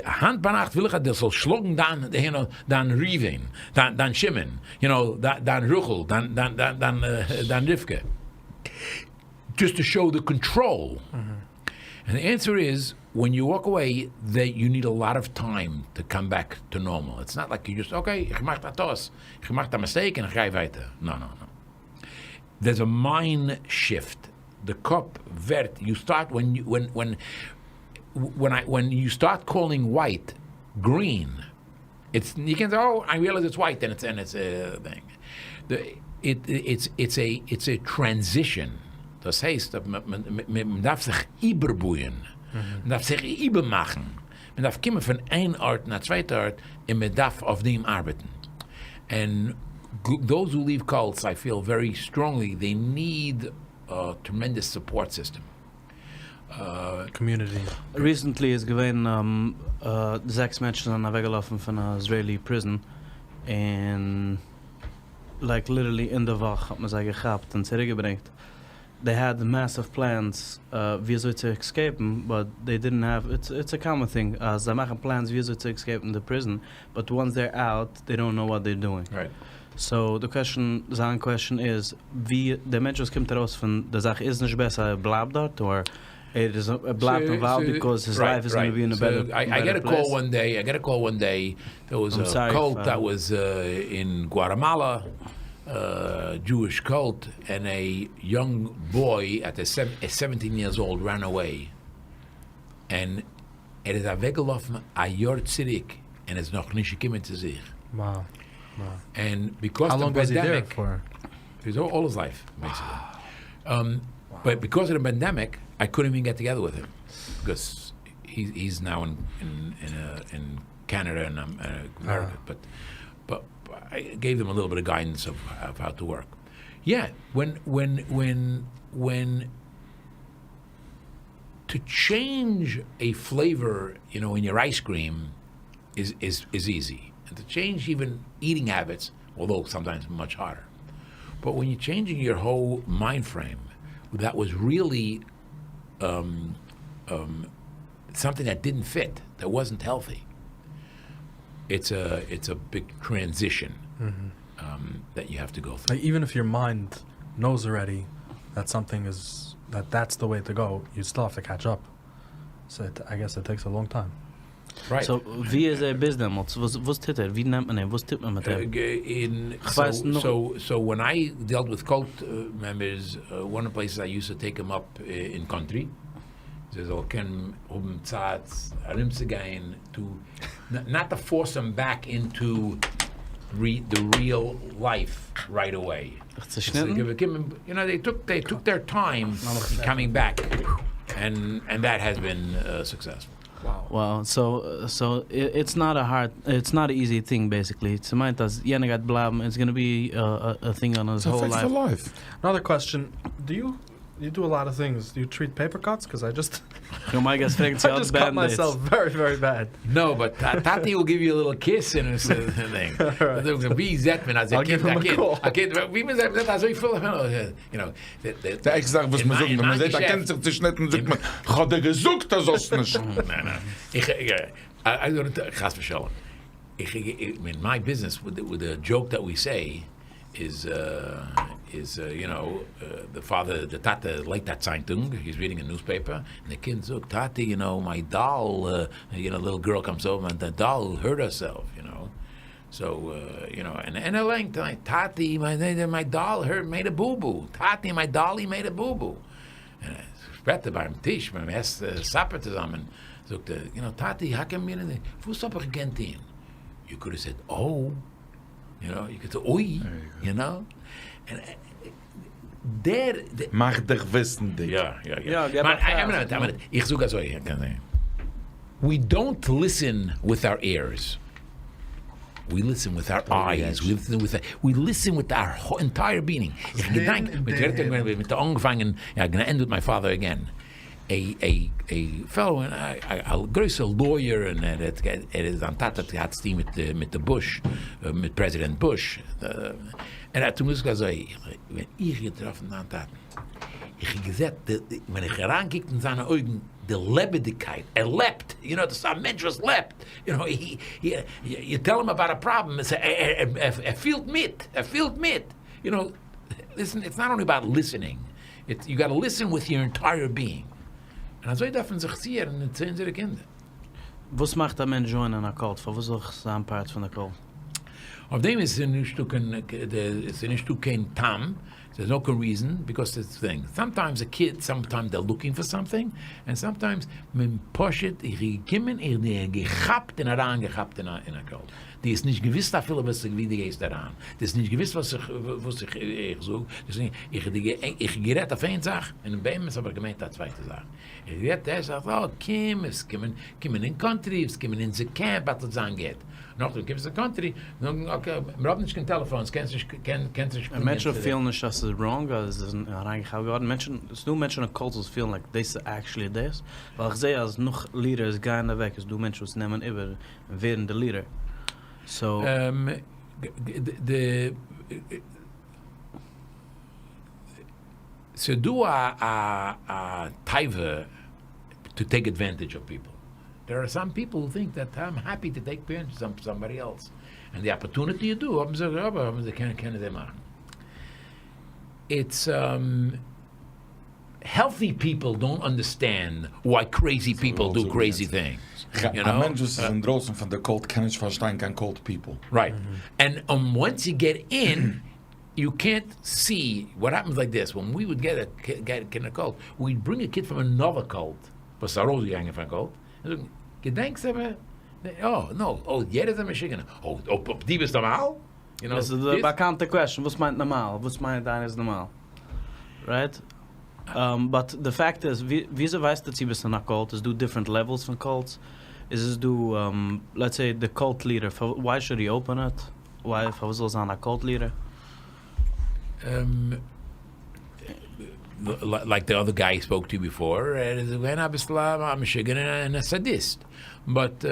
היינט ביינאכט וויל איך אז דו זאלסט שלאגן דיין, you know, דיין ראובן, דיין, דיין שמעון, you know, דיין רחל, דיין, דיין, דיין, דיין, דיין רבקה. Just to show the control. And the answer is, when you walk away, that you need a lot of time to come back to normal. It's not like you just, okay, איך מאך א טעות, איך מאך א mistake און איך גיי ווייטער. No, no, no. There's a mind shift. The קאפ ווערט, you start when you, when, when, when I, when you start calling white green, it's, you can say, oh, I realize it's white and it's, and it's a thing. The, it, it's, it's a, it's a transition. דאס הייסט, מען דארף זיך איבערבויען. מען דארף זיך איבערמאכן. מען דארף קומען פון איין ארט אין א צווייטע ארט און מען דארף אויף דעם ארבעטן. And those who leave cults, I feel very strongly, they need a tremendous support system. Community. Recently איז געווען um, זעקס מענטשן זענען אוועקגעלאפן פון א Israeli prison און like literally אין די וואך האט מען זיי געכאפט און צוריקגעברענגט. They had massive plans ווי אזוי צו escape ן, but they didn't have, it's, it's a common thing, אז זיי מאכן plans ווי אזוי צו escape ן the prison, but once they're out, they don't know what they're doing. So the question, זיין question איז, ווי דער מענטש וואס קומט ארויס פון די זאך איז נישט בעסער ער בלייבט דארט, or ער איז, ער בלייבט involved because his life is going to be in a better, So I, I better get a call place? one day. I get a call one day. There was I'm a sorry cult if, that was in Guatemala, Jewish cult, and a young boy at the 17 years old ran away. And ער איז אוועקגעלאפן א יאר צוריק און איז נאך נישט געקומען צו זיך. Wow. And because How the long was he there pandemic, for? He's all his life, basically. But because of the pandemic, I couldn't even get together with him because he's now in Canada and I'm in America. But I gave him a little bit of guidance of how to work. Yeah, when to change a flavor, you know, in your ice cream is easy. And to change even eating habits, although sometimes much harder. But when you're changing your whole mind frame, that was really something that didn't fit, that wasn't healthy. It's a big transition that you have to go through. Like even if your mind knows already that something is that that's the way to go, you still have to catch up. So I guess it takes a long time. Right. So, ווי איז ער ביז דעמאלטס? וואס, וואס טוט ער? ווי נעמט מען אים? וואס טוט מען מיט אים? In, איך ווייס so, נאך- so, so when I dealt with cult members, one of the places I used to take them up in country, זיי זאלן קענען האבן צייט ארומצוגיין, to not to force them back into the real life right away. זיך צושניטן? So, give them, you know, they took, they took their time in coming back, and that has been successful. Wow. Wow. So it's not a hard, it's not an easy thing basically. ס'מיינט אז יענער גייט בלייבן, it's going to be a thing on his It's whole a life. for life. Another question: Do you do a lot of things? Do you treat paper cuts? Because I just Oh my God, פרעגט I just cut myself very, very bad. No, but טאטי will give you a little kiss and a thing. Right. ווי זעט מען, אז I'll give him a call. א קינד, ווי מען זעט, אזוי פיל, you know, דער עקס זאגט, וואס מען זאגט, ווען מען זעט, א קינד זיך צושניטן, זאגט מען, האט ער געזאגט, אז זאלסט נישט. ניין, ניין. איך, I don't, חס ושלום. איך, in my business, with the joke that we say, is the father, the טאטע, לייגט א צייטונג, he's reading a newspaper, and the קינד זאגט, טאטי, you know, my doll, little girl comes over, and the doll hurt herself, you know. So, you know, and ער לייענט, טאטי, my doll hurt, made a boo-boo. טאטי, my dolly made a boo-boo. And שפעטער ביים טיש, ביים עסן supper צוזאמען, זאגט ער, you know, טאטי, how come you didn't, וואס האב איך געקענט טון? You could have said, oh, you know, you could say, oi, you know? And דער. מאך דיך וויסנדיג. יא יא יא. יא, א מינוט, א מינוט. איך זאג אזוי, we don't listen with our ears. We listen with our eyes, we listen with we listen with our entire being. איך געדענק, מיט אנגעפאנגען, I'm gonna end with my father again. A a a fellow, א גרויסע lawyer, און ער האט ער איז זיין טאטע האט געהאט צוטון מיט מיט די בוש, מיט פרעזידענט בוש, און ער האט אים געזאגט אזוי, ווען איך געטראפן דיין טאטן, איך האב געזעט די, ווען איך אריינגעקוקט אין זיינע אויגן, די לעבעדיגקייט, ער לעבט, יו נאו, דאס איז א מענטש וואס לעבט, יו נאו, הי הי, יו טעל הים אבאוט א פראבלעם, ער פילט מיט, ער פילט מיט, יו נאו, ליסען, איטס נאט אנלי אבאוט ליסענינג, איטס, יו גאטע ליסען וויט יור ענטייער ביאינג, און אזוי דארף מען זיך צוהערן צו אונזערע קינדער. וואס מאכט א מענטש דזשוינען א קולט? פארוואס זאל איך זיין פארט פון די קולט? אויף דעם איז נישטא קיין, עס איז נישטא קיין טעם, דערס נאו קיין ריזען, ביקאוס איטס טינג, סאמטיימס א קיד, סאמטיימס דער לוקינג פאר סאמטינג, און סאמטיימס מען פשוט איך געקומען איך דיר געכאפט און אריין געכאפט אין א קולט, דו האסט נישט געוויסט אפילו וואס ווי דו גייסט אריין, דו האסט נישט געוויסט וואס איך וואס איך איך זאג, איך איך גערעדט אויף איין זאך און באמת האב איך געמיינט א צווייטע זאך, איך גערעדט די ערשטע זאך, אה קום עס קומען קומען אין קאנטרי, עס קומען אין אונזער קעמפ וועט זיין גוט. נאכדעם קומסט אין קאנטרי, זאגן okay, מיר האבן נישט קיין טעלעפאנס, קענסט נישט, קענסט נישט און מענטשן פילן נישט אז ס'איז wrong אז זיי זענען אריינגעכאפט געווארן, מענטשן, ס'איז דא מענטשן אין cults וואס פילן like דאס איז actually דאס, ווייל איך זע אז נאך leaders גייען אוועק איז דא מענטשן וואס נעמען איבער און ווערן די leader, so. די, ס'איז דא א א תאווה to take advantage of people. There are some people who think that I'm happy to take advantage of somebody else, און די opportunity איז דא, האבן זיי אבער האבן זיי קענען קענען זיי מאכן. It's healthy people don't understand why crazy people do crazy things, יו נאו. א מענטש וואס איז אינדרויסן פון די cult קען נישט פארשטיין קיין cult people. Right, and once you get in יו קענט סי וואט העפענס like this, when we would get a kid אין א cult, we'd bring a kid from another cult וואס איז ארויסגעגאנגען פון cult, און זאגן, געדענקסט אבער, אה, no, אה, יעדער איז א משוגענער, אה, דו ביסט נארמאל? יו נאו, דאס איז די באקאנטע question, וואס מיינט נארמאל? וואס מיינט איינער איז נארמאל? Right? But די פאקט איז, וויאזוי ווייסטו צו ביסט אין א cult? איז דא different levels פון cults? איז עס דא, let's say די cult leader, why should he open it? Why פארוואס זאל זיין א cult leader? Like the other guy spoke to before, ער איז געווען אביסל א משוגענער און א sadist, but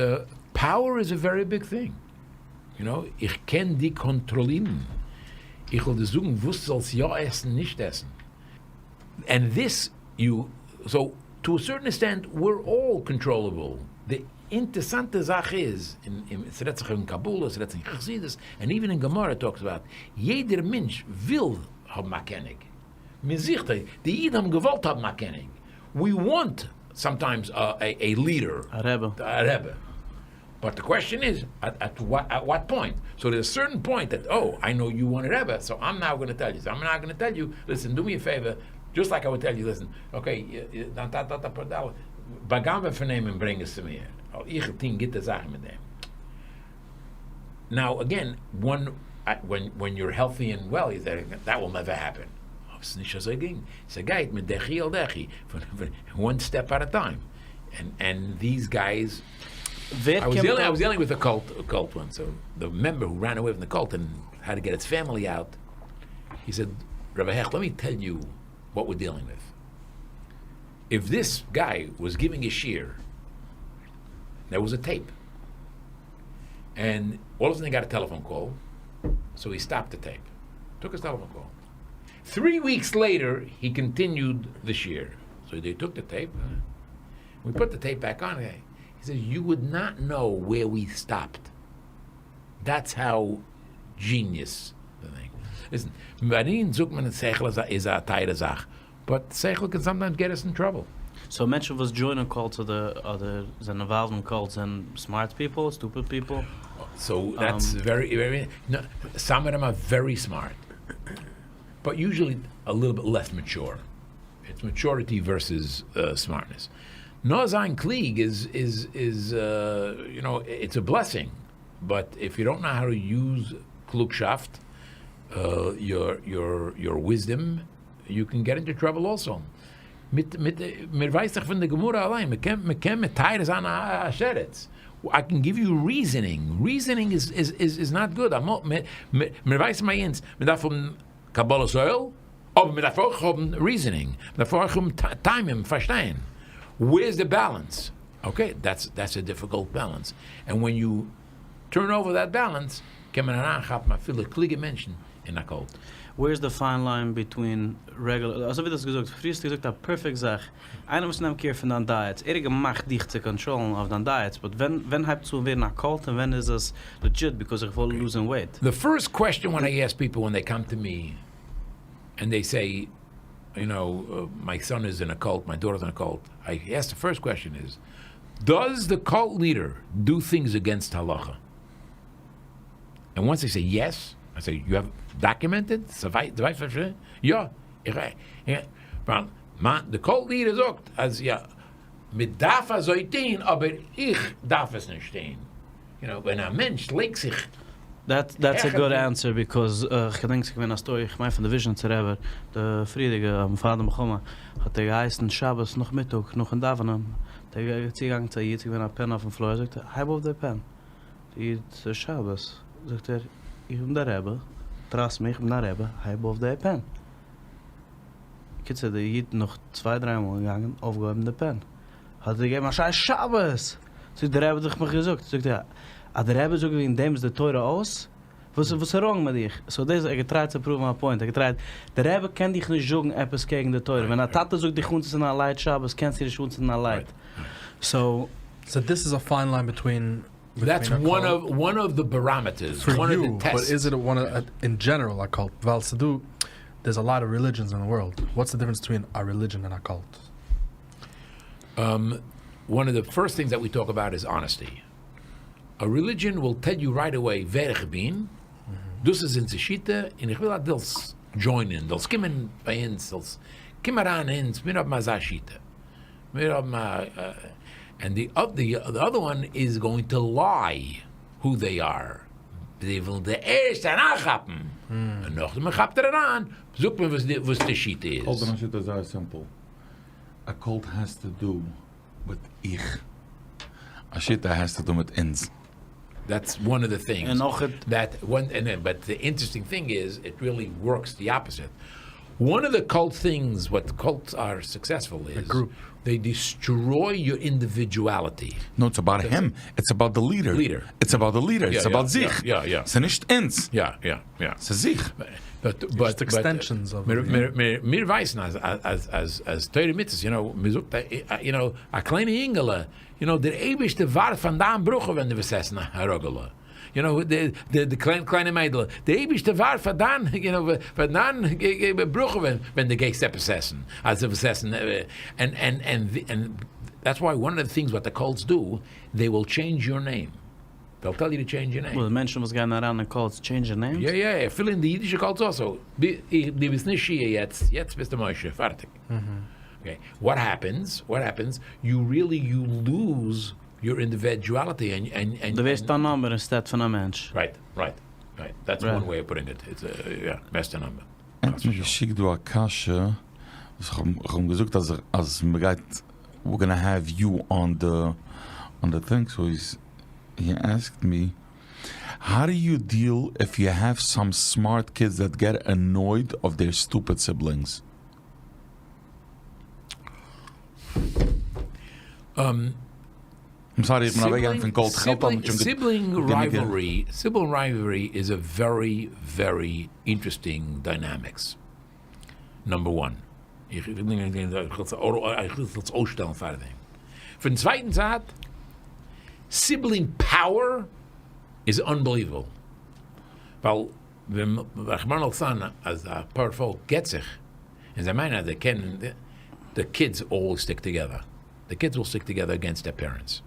power is a very big thing, יו נאו, איך קען די קאנטראלירן, איך וועל דיר זאגן וואס זאלסט יא עסן נישט עסן, and this you, so to a certain extent we're all controllable, די אינטערסאנטע זאך איז, און ס'רעדט זיך אין קבלה, ס'רעדט זיך אין חסידות, און even אין גמרא talks about, יעדער מענטש וויל האבן א קעניג, מען זוכט, די אידן האבן געוואלט האבן א קעניג, we want sometimes a leader, א רבי, א רבי, but די question איז, at what point, so there's a certain point that oh, I know you want a רבי, so I'm now gonna tell you, so I'm now gonna tell you, listen, do me a favor, just like I would tell you, listen, okay, דיין טאטע האט אפאר דאלער, באגנב'ע פון אים און ברענג עס צו מיר, ווייל איך טון גוטע זאכן מיט דעם. Now again, one, when you're healthy and well, that will never happen. אבער ס'איז נישט אזוי גרינג, ס'גייט מיט דחי אל דחי, one step at a time, and these guys, I was dealing with a cult once, the member who ran away from the cult and had to get his family out, he said, Rabbi Hecht, let me tell you what we're dealing with. If this guy was giving a shiur, there was a tape, and all of a sudden he got a telephone call, so he stopped the tape, took his telephone call. 3 weeks later, he continued the shiur. So they took the tape, we put the tape back on. He says, you would not know where we stopped. That's how genius the thing. Listen, ביי אונז זאגט מען שכל איז א טייערע זאך, but שכל can sometimes get us in trouble. So מענטשן וואס join ען cults אדער אדער זענען involved אין cults זענען smart people, stupid people? So that's very very, some of them are very smart, but usually a little bit less mature. It's maturity versus smartness. נאר זיין קלוג איז איז איז you know it's a blessing, but if you don't know how to use קלוגשאפט, your your your wisdom. you can get into trouble also. מיט מיט מיר ווייסט דאך פון די גמרא אליין, מען קען מען קען מטהר זיין א שרץ. I can give you reasoning, reasoning איז איז איז not good, אמאל מיר ווייסן ביי אונז, מען דארף האבן קבלת עול, אבער מען דארף אויך האבן reasoning, מען דארף אויך האבן טעמים, פארשטיין, where is the balance? Okay, that's that's a difficult balance, and when you turn over that balance קען מען אריינכאפן אפילו קלוגע מענטשן אין א cult. Where is the fine line between regular, אזוי ווי דו האסט געזאגט, פריער האסטו געזאגט א perfect זאך, איינער וואס נעמט care פון דיין diets, ער האט געמאכט דיך צו קאנטראלן אויף דיין diets, but ווען ווען הייבט עס אן ווערן א cult און ווען איז עס legit because איך וויל lose ן weight? The first question when I ask people when they come to me and they say you know my son is in a cult, my daughter is in a cult, I ask the first question is, does the cult leader do things against halacha? And once they say yes, I say you have documented? יא, איך ווייל מיין די cult leader זאגט אז יא, מען דארף אזוי טוהן אבער איך דארף עס נישט טוהן. You know, ווען א מענטש לייגט זיך That that's a good answer because איך געדענק ס'איז געווען א story איך מיין פון די וויזשניצער רבי די פריערדיגע פאר די מלחמה האט ער געהייסן שבת נאכמיטאג נאכן דאווענען האט ער צוגעגאנגען צו א איד ס'איז געווען א pen אויפן floor זאגט ער הייב אויף די pen די איד ס'איז שבת זאגט ער איך בין דיין רבי trust מיך איך בין דיין רבי הייב אויף די pen קיצור די איד נאך צוויי דריי מאל געגאנגען אויפגעהויבן די pen האט ער געגעבן א שריי שבת! זאגט דער רבי האט דאך מיך געזאגט, זאגט ער אז דער רבי זאגט וועגן דעם איז די תורה אויס? וואס וואס איז wrong מיט דיך? So דאס ער האט געטרייט צו prove ן א point, ער האט געטרייט, דער רבי קען דיך נישט זאגן עפעס קעגן די תורה, ווען א טאטע זאגט דיך אנצוצינדן א light שבת קענסטו נישט אנצינדן א light, so. So this is a fine line between That's one of one of the barometers, for you, but is it one in general a cult? ווייל ס'דא, there's a lot of religions in the world, what's the difference between a religion and a cult? One of the first things that we talk about is honesty. A religion will tell you right away ווער איך בין, דאס איז אונזער שיטה און איך וויל אז דו זאלסט join ען, זאלסט קומען ביי אונז, זאלסט קום אריין אין אונז, מיר האבן אזא שיטה, מיר האבן א, and the other one is going to lie who they are, זיי ווילן די ערשט אריינכאפן, און נאכדעם מען כאפט אריין זאגט מען וואס די שיטה איז. cult און א שיטה איז זייער simple. א cult has to do מיט איך. א שיטה has to do מיט אונז. That's one of the things. און אויך. That one and then but the interesting thing is it really works the opposite. One of the cult things what cults are successful is they destroy your individuality. No it's about him, it's about the leader. Leader. It's about the leader, it's about זיך. יא יא. ס'איז נישט אונז. יא יא יא. ס'איז זיך. But but מיר ווייסן אז אז אז אז תורה ומצוות, you know, מען זאגט you know, א קליינע אינגעלע, you know, דער אייבערשטער ווארט פאר דיין ברכה ווען דו וועסט עסן א ראגעלע, you know, די די קליינע מיידעלע, דער אייבערשטער ווארט פאר דיין, you know, פאר דיין ברכה ווען ווען דו גייסט עפעס עסן, אז דו וועסט עסן, and and and that's why one of the things what the cults do, they will change your name. They'll tell you to change your name. וואס, מענטשן וואס גייען אריין אין cults change ען names? יא יא, אפילו אין די אידישע cults also. דו ביסט נישט שיע יעצט, יעצט ביסטו משה, פארטיג. Okay, what happens, what happens, you really you lose your individuality and and דו ווערסט א number instead פון א מענטש. Right, right, right, that's one way of putting it, it's יא, ווערסט א number. ער האט מיר געשיקט דא א קשיא, וואס איך האב אים געזאגט אז אז מ'גייט, we're gonna have you on the on the thing, so he's he asked me how do you deal if you have some smart kids that get annoyed of their stupid siblings? I'm sorry איך בין אוועקגעגאנגען פון קאלט כ'האלט אז מ'האט שוין Sibling rivalry, sibling rivalry איז a very very interesting dynamics. Number one. איך וויל עס אויסשטעלן פארדעם. פון צווייטן זייט, sibling power איז unbelievable. ווייל ווען רחמנא לצלן אז א פארפאלק גט זיך, און זיי מיינען אז זיי קענען, the kids always stick together. The kids will stick together against their parents.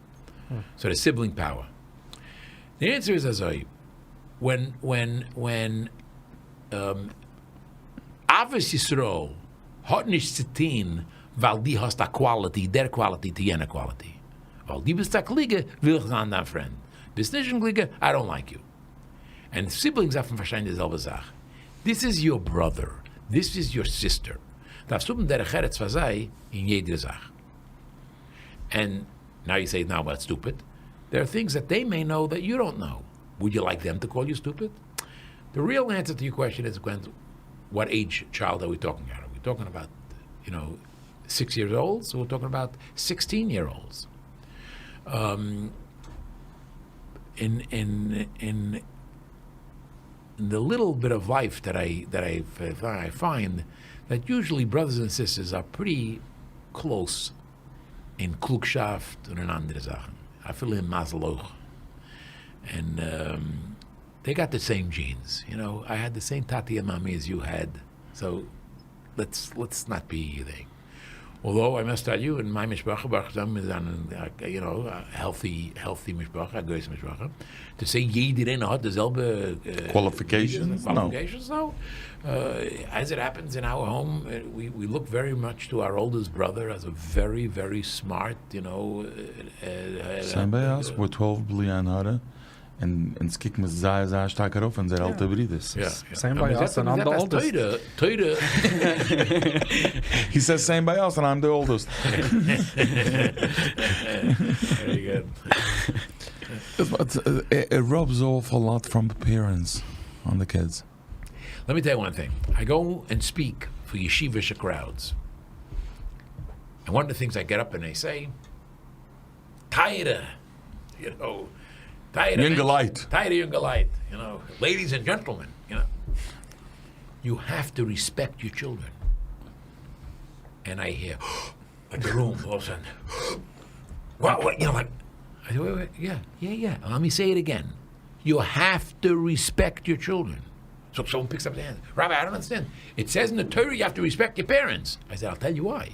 So the sibling power. The answer איז אזוי, ווען ווען ווען אהבת ישראל האט נישט צו טוהן ווייל דו האסט א quality, דער quality צו יענע quality. ווייל דו ביסט א קלוגע וויל איך זיין דיין friend. ביסט נישט קיין קלוגע, I don't like you. און siblings דארפן פארשטיין די זעלבע זאך. This is your brother, this is your sister. דארפסט האבן דרך ארץ פאר זיי אין יעדער זאך. And now you say, now that's stupid. There are things that they may know that you don't know. Would you like them to call you stupid? The real answer to your question is, Gwen, what age child are we talking about? Are we talking about, 6 years old? So we're talking about 16 year olds. In the little bit of life that I find that usually brothers and sisters are pretty close אין קלוגשאפט און אין אנדערע זאכן. אפילו אין מזל אויך. And they got the same genes. I had the same טאטי and מאמי as you had. So let's not be there. Although I must tell you, in my משפחה, ברוך השם, איז אן, a healthy משפחה, א גרויסע משפחה. To say יעדער איינער האט די זעלבע Qualifications? No. Qualifications, no. As it happens in our home, we look very much to our oldest brother as a very, very smart. Same by us, we're 12 בלי עין הרע, און אונז קוקן מיר זייער, זייער שטארק ארויף אונזערע עלטערע ברידער. Same by us, and I'm the oldest. תורה, תורה. He says same by us, and I'm the oldest. Very good. But it rubs off a lot from the parents on the kids. Let me tell you one thing. I go and speak for yeshivish crowds. And one of the things I get up and I say, טייערע, טייערע. יונגעלייט. טייערע יונגעלייט, ladies and gentlemen, you have to respect your children. And I hear, like the room, all of a sudden, what, like, I say, wait, wait, yeah. Let me say it again. You have to respect your children. So someone picks up the hand. Rabbi, I don't understand. It says in the Torah you have to respect your parents. I said, I'll tell you why.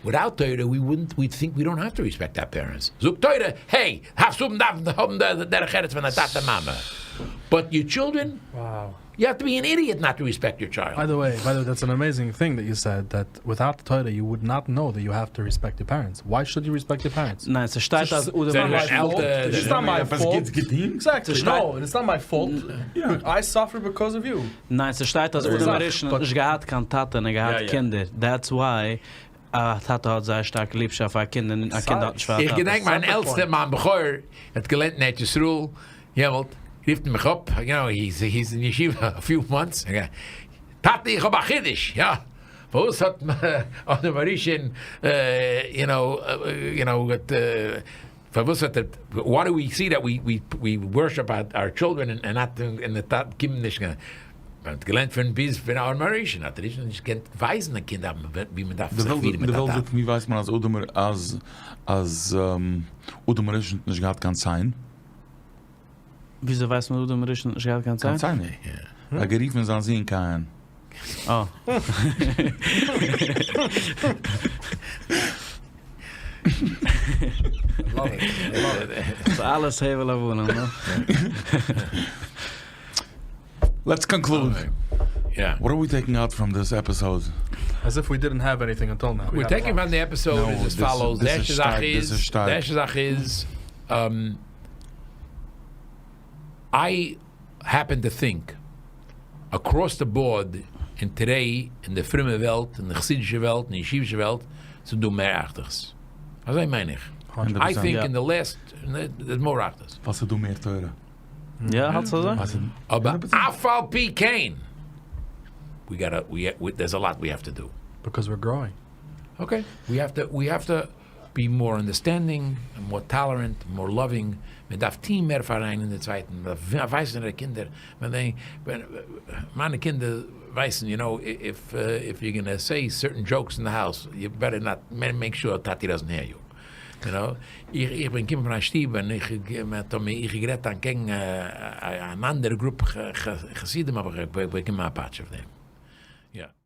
Without Torah, we wouldn't. We'd think we don't have to respect our parents. זאגט תורה, hey, דארפסט האבן האבן דרך ארץ פון די טאטע מאמע. But your children, you have to be an idiot not to respect your child. By the way, that's an amazing thing that you said. That without the Torah, you would not know that you have to respect your parents. Why should you respect your parents? ניין, עס שטייט אז It's not my fault. It's not my fault. Exactly. No, it's not my fault. I suffer because of you. ניין, עס שטייט אז אדם הראשון האט נישט געהאט קיין טאטע און געהאט קינדער. That's why א טאטע האט זייער שטארק ליבשאפט פאר קינדער און א קינד האט נישט פאר איך טאטע. געדענק, מיין עלטסטער, מיין בכור, האט געלערנט אין ארץ ישראל, יעמאלט, רופט מיך אפ, he's in yeshiva a few months. Yeah. טאטי, איך האב א חידוש, יא. וואס האט אדם הראשון, with, פארוואס האט ער, why do we see that we worship our children and not in the טאטע קומט נישט, מען האט געלערנט פון ביז פון אדם הראשון, האט ער נישט געקענט ווייזן א קינד, ווי מען דארף די זיך וועלט פירן מיט די דער וועלט טאטע. ווי ווייסט מען אז אדם אז אדם הראשון נישט געהאט קיין ציין? וויאזוי ווייסט מען אדם הראשון נישט געהאט קיין קיין ציין? ציין? ער האט גערופן זיין זון קין. Oh. Love it. Love it. ס'איז אלעס הבל הבלים, נע? Let's conclude. Yeah. What are we taking out from this episode? As if we didn't have anything until now. We We're had a taking lot. from the episode No, is as follows. this The is ערשטע שטארק, זאך this איז, is שטארק. די ערשטע זאך איז, I happen to think across the board in today, אין די פרומע וועלט, אין די חסידישע וועלט, אין די ישיבישע וועלט, ס'איז דא מער אחדות. אזוי מיין איך. 100%. I think Yeah. in the last, there's more אחדות. וואס איז דא מער תורה? יא, האלטסטו אזוי? וואס איז אבער 100%. אף על פי כן, there's a lot we have to do. Because we're growing. Okay. We have to be more understanding, and more tolerant, more loving. מען דארף טון מער פאר איינעם דעם צווייטן. מען דארף ווייזן די קינדער, ווען מיינע קינדער ווייסן, if you're going to say certain jokes in the house, you better not make sure טאטי doesn't hear you. איך בין געקומען פון א שטוב און איך האט מיר איך גערעדט אנטקעגן אן אנדערע גרופע חסידים, אבער איך באקום א פאטש אויף דעם. Yeah.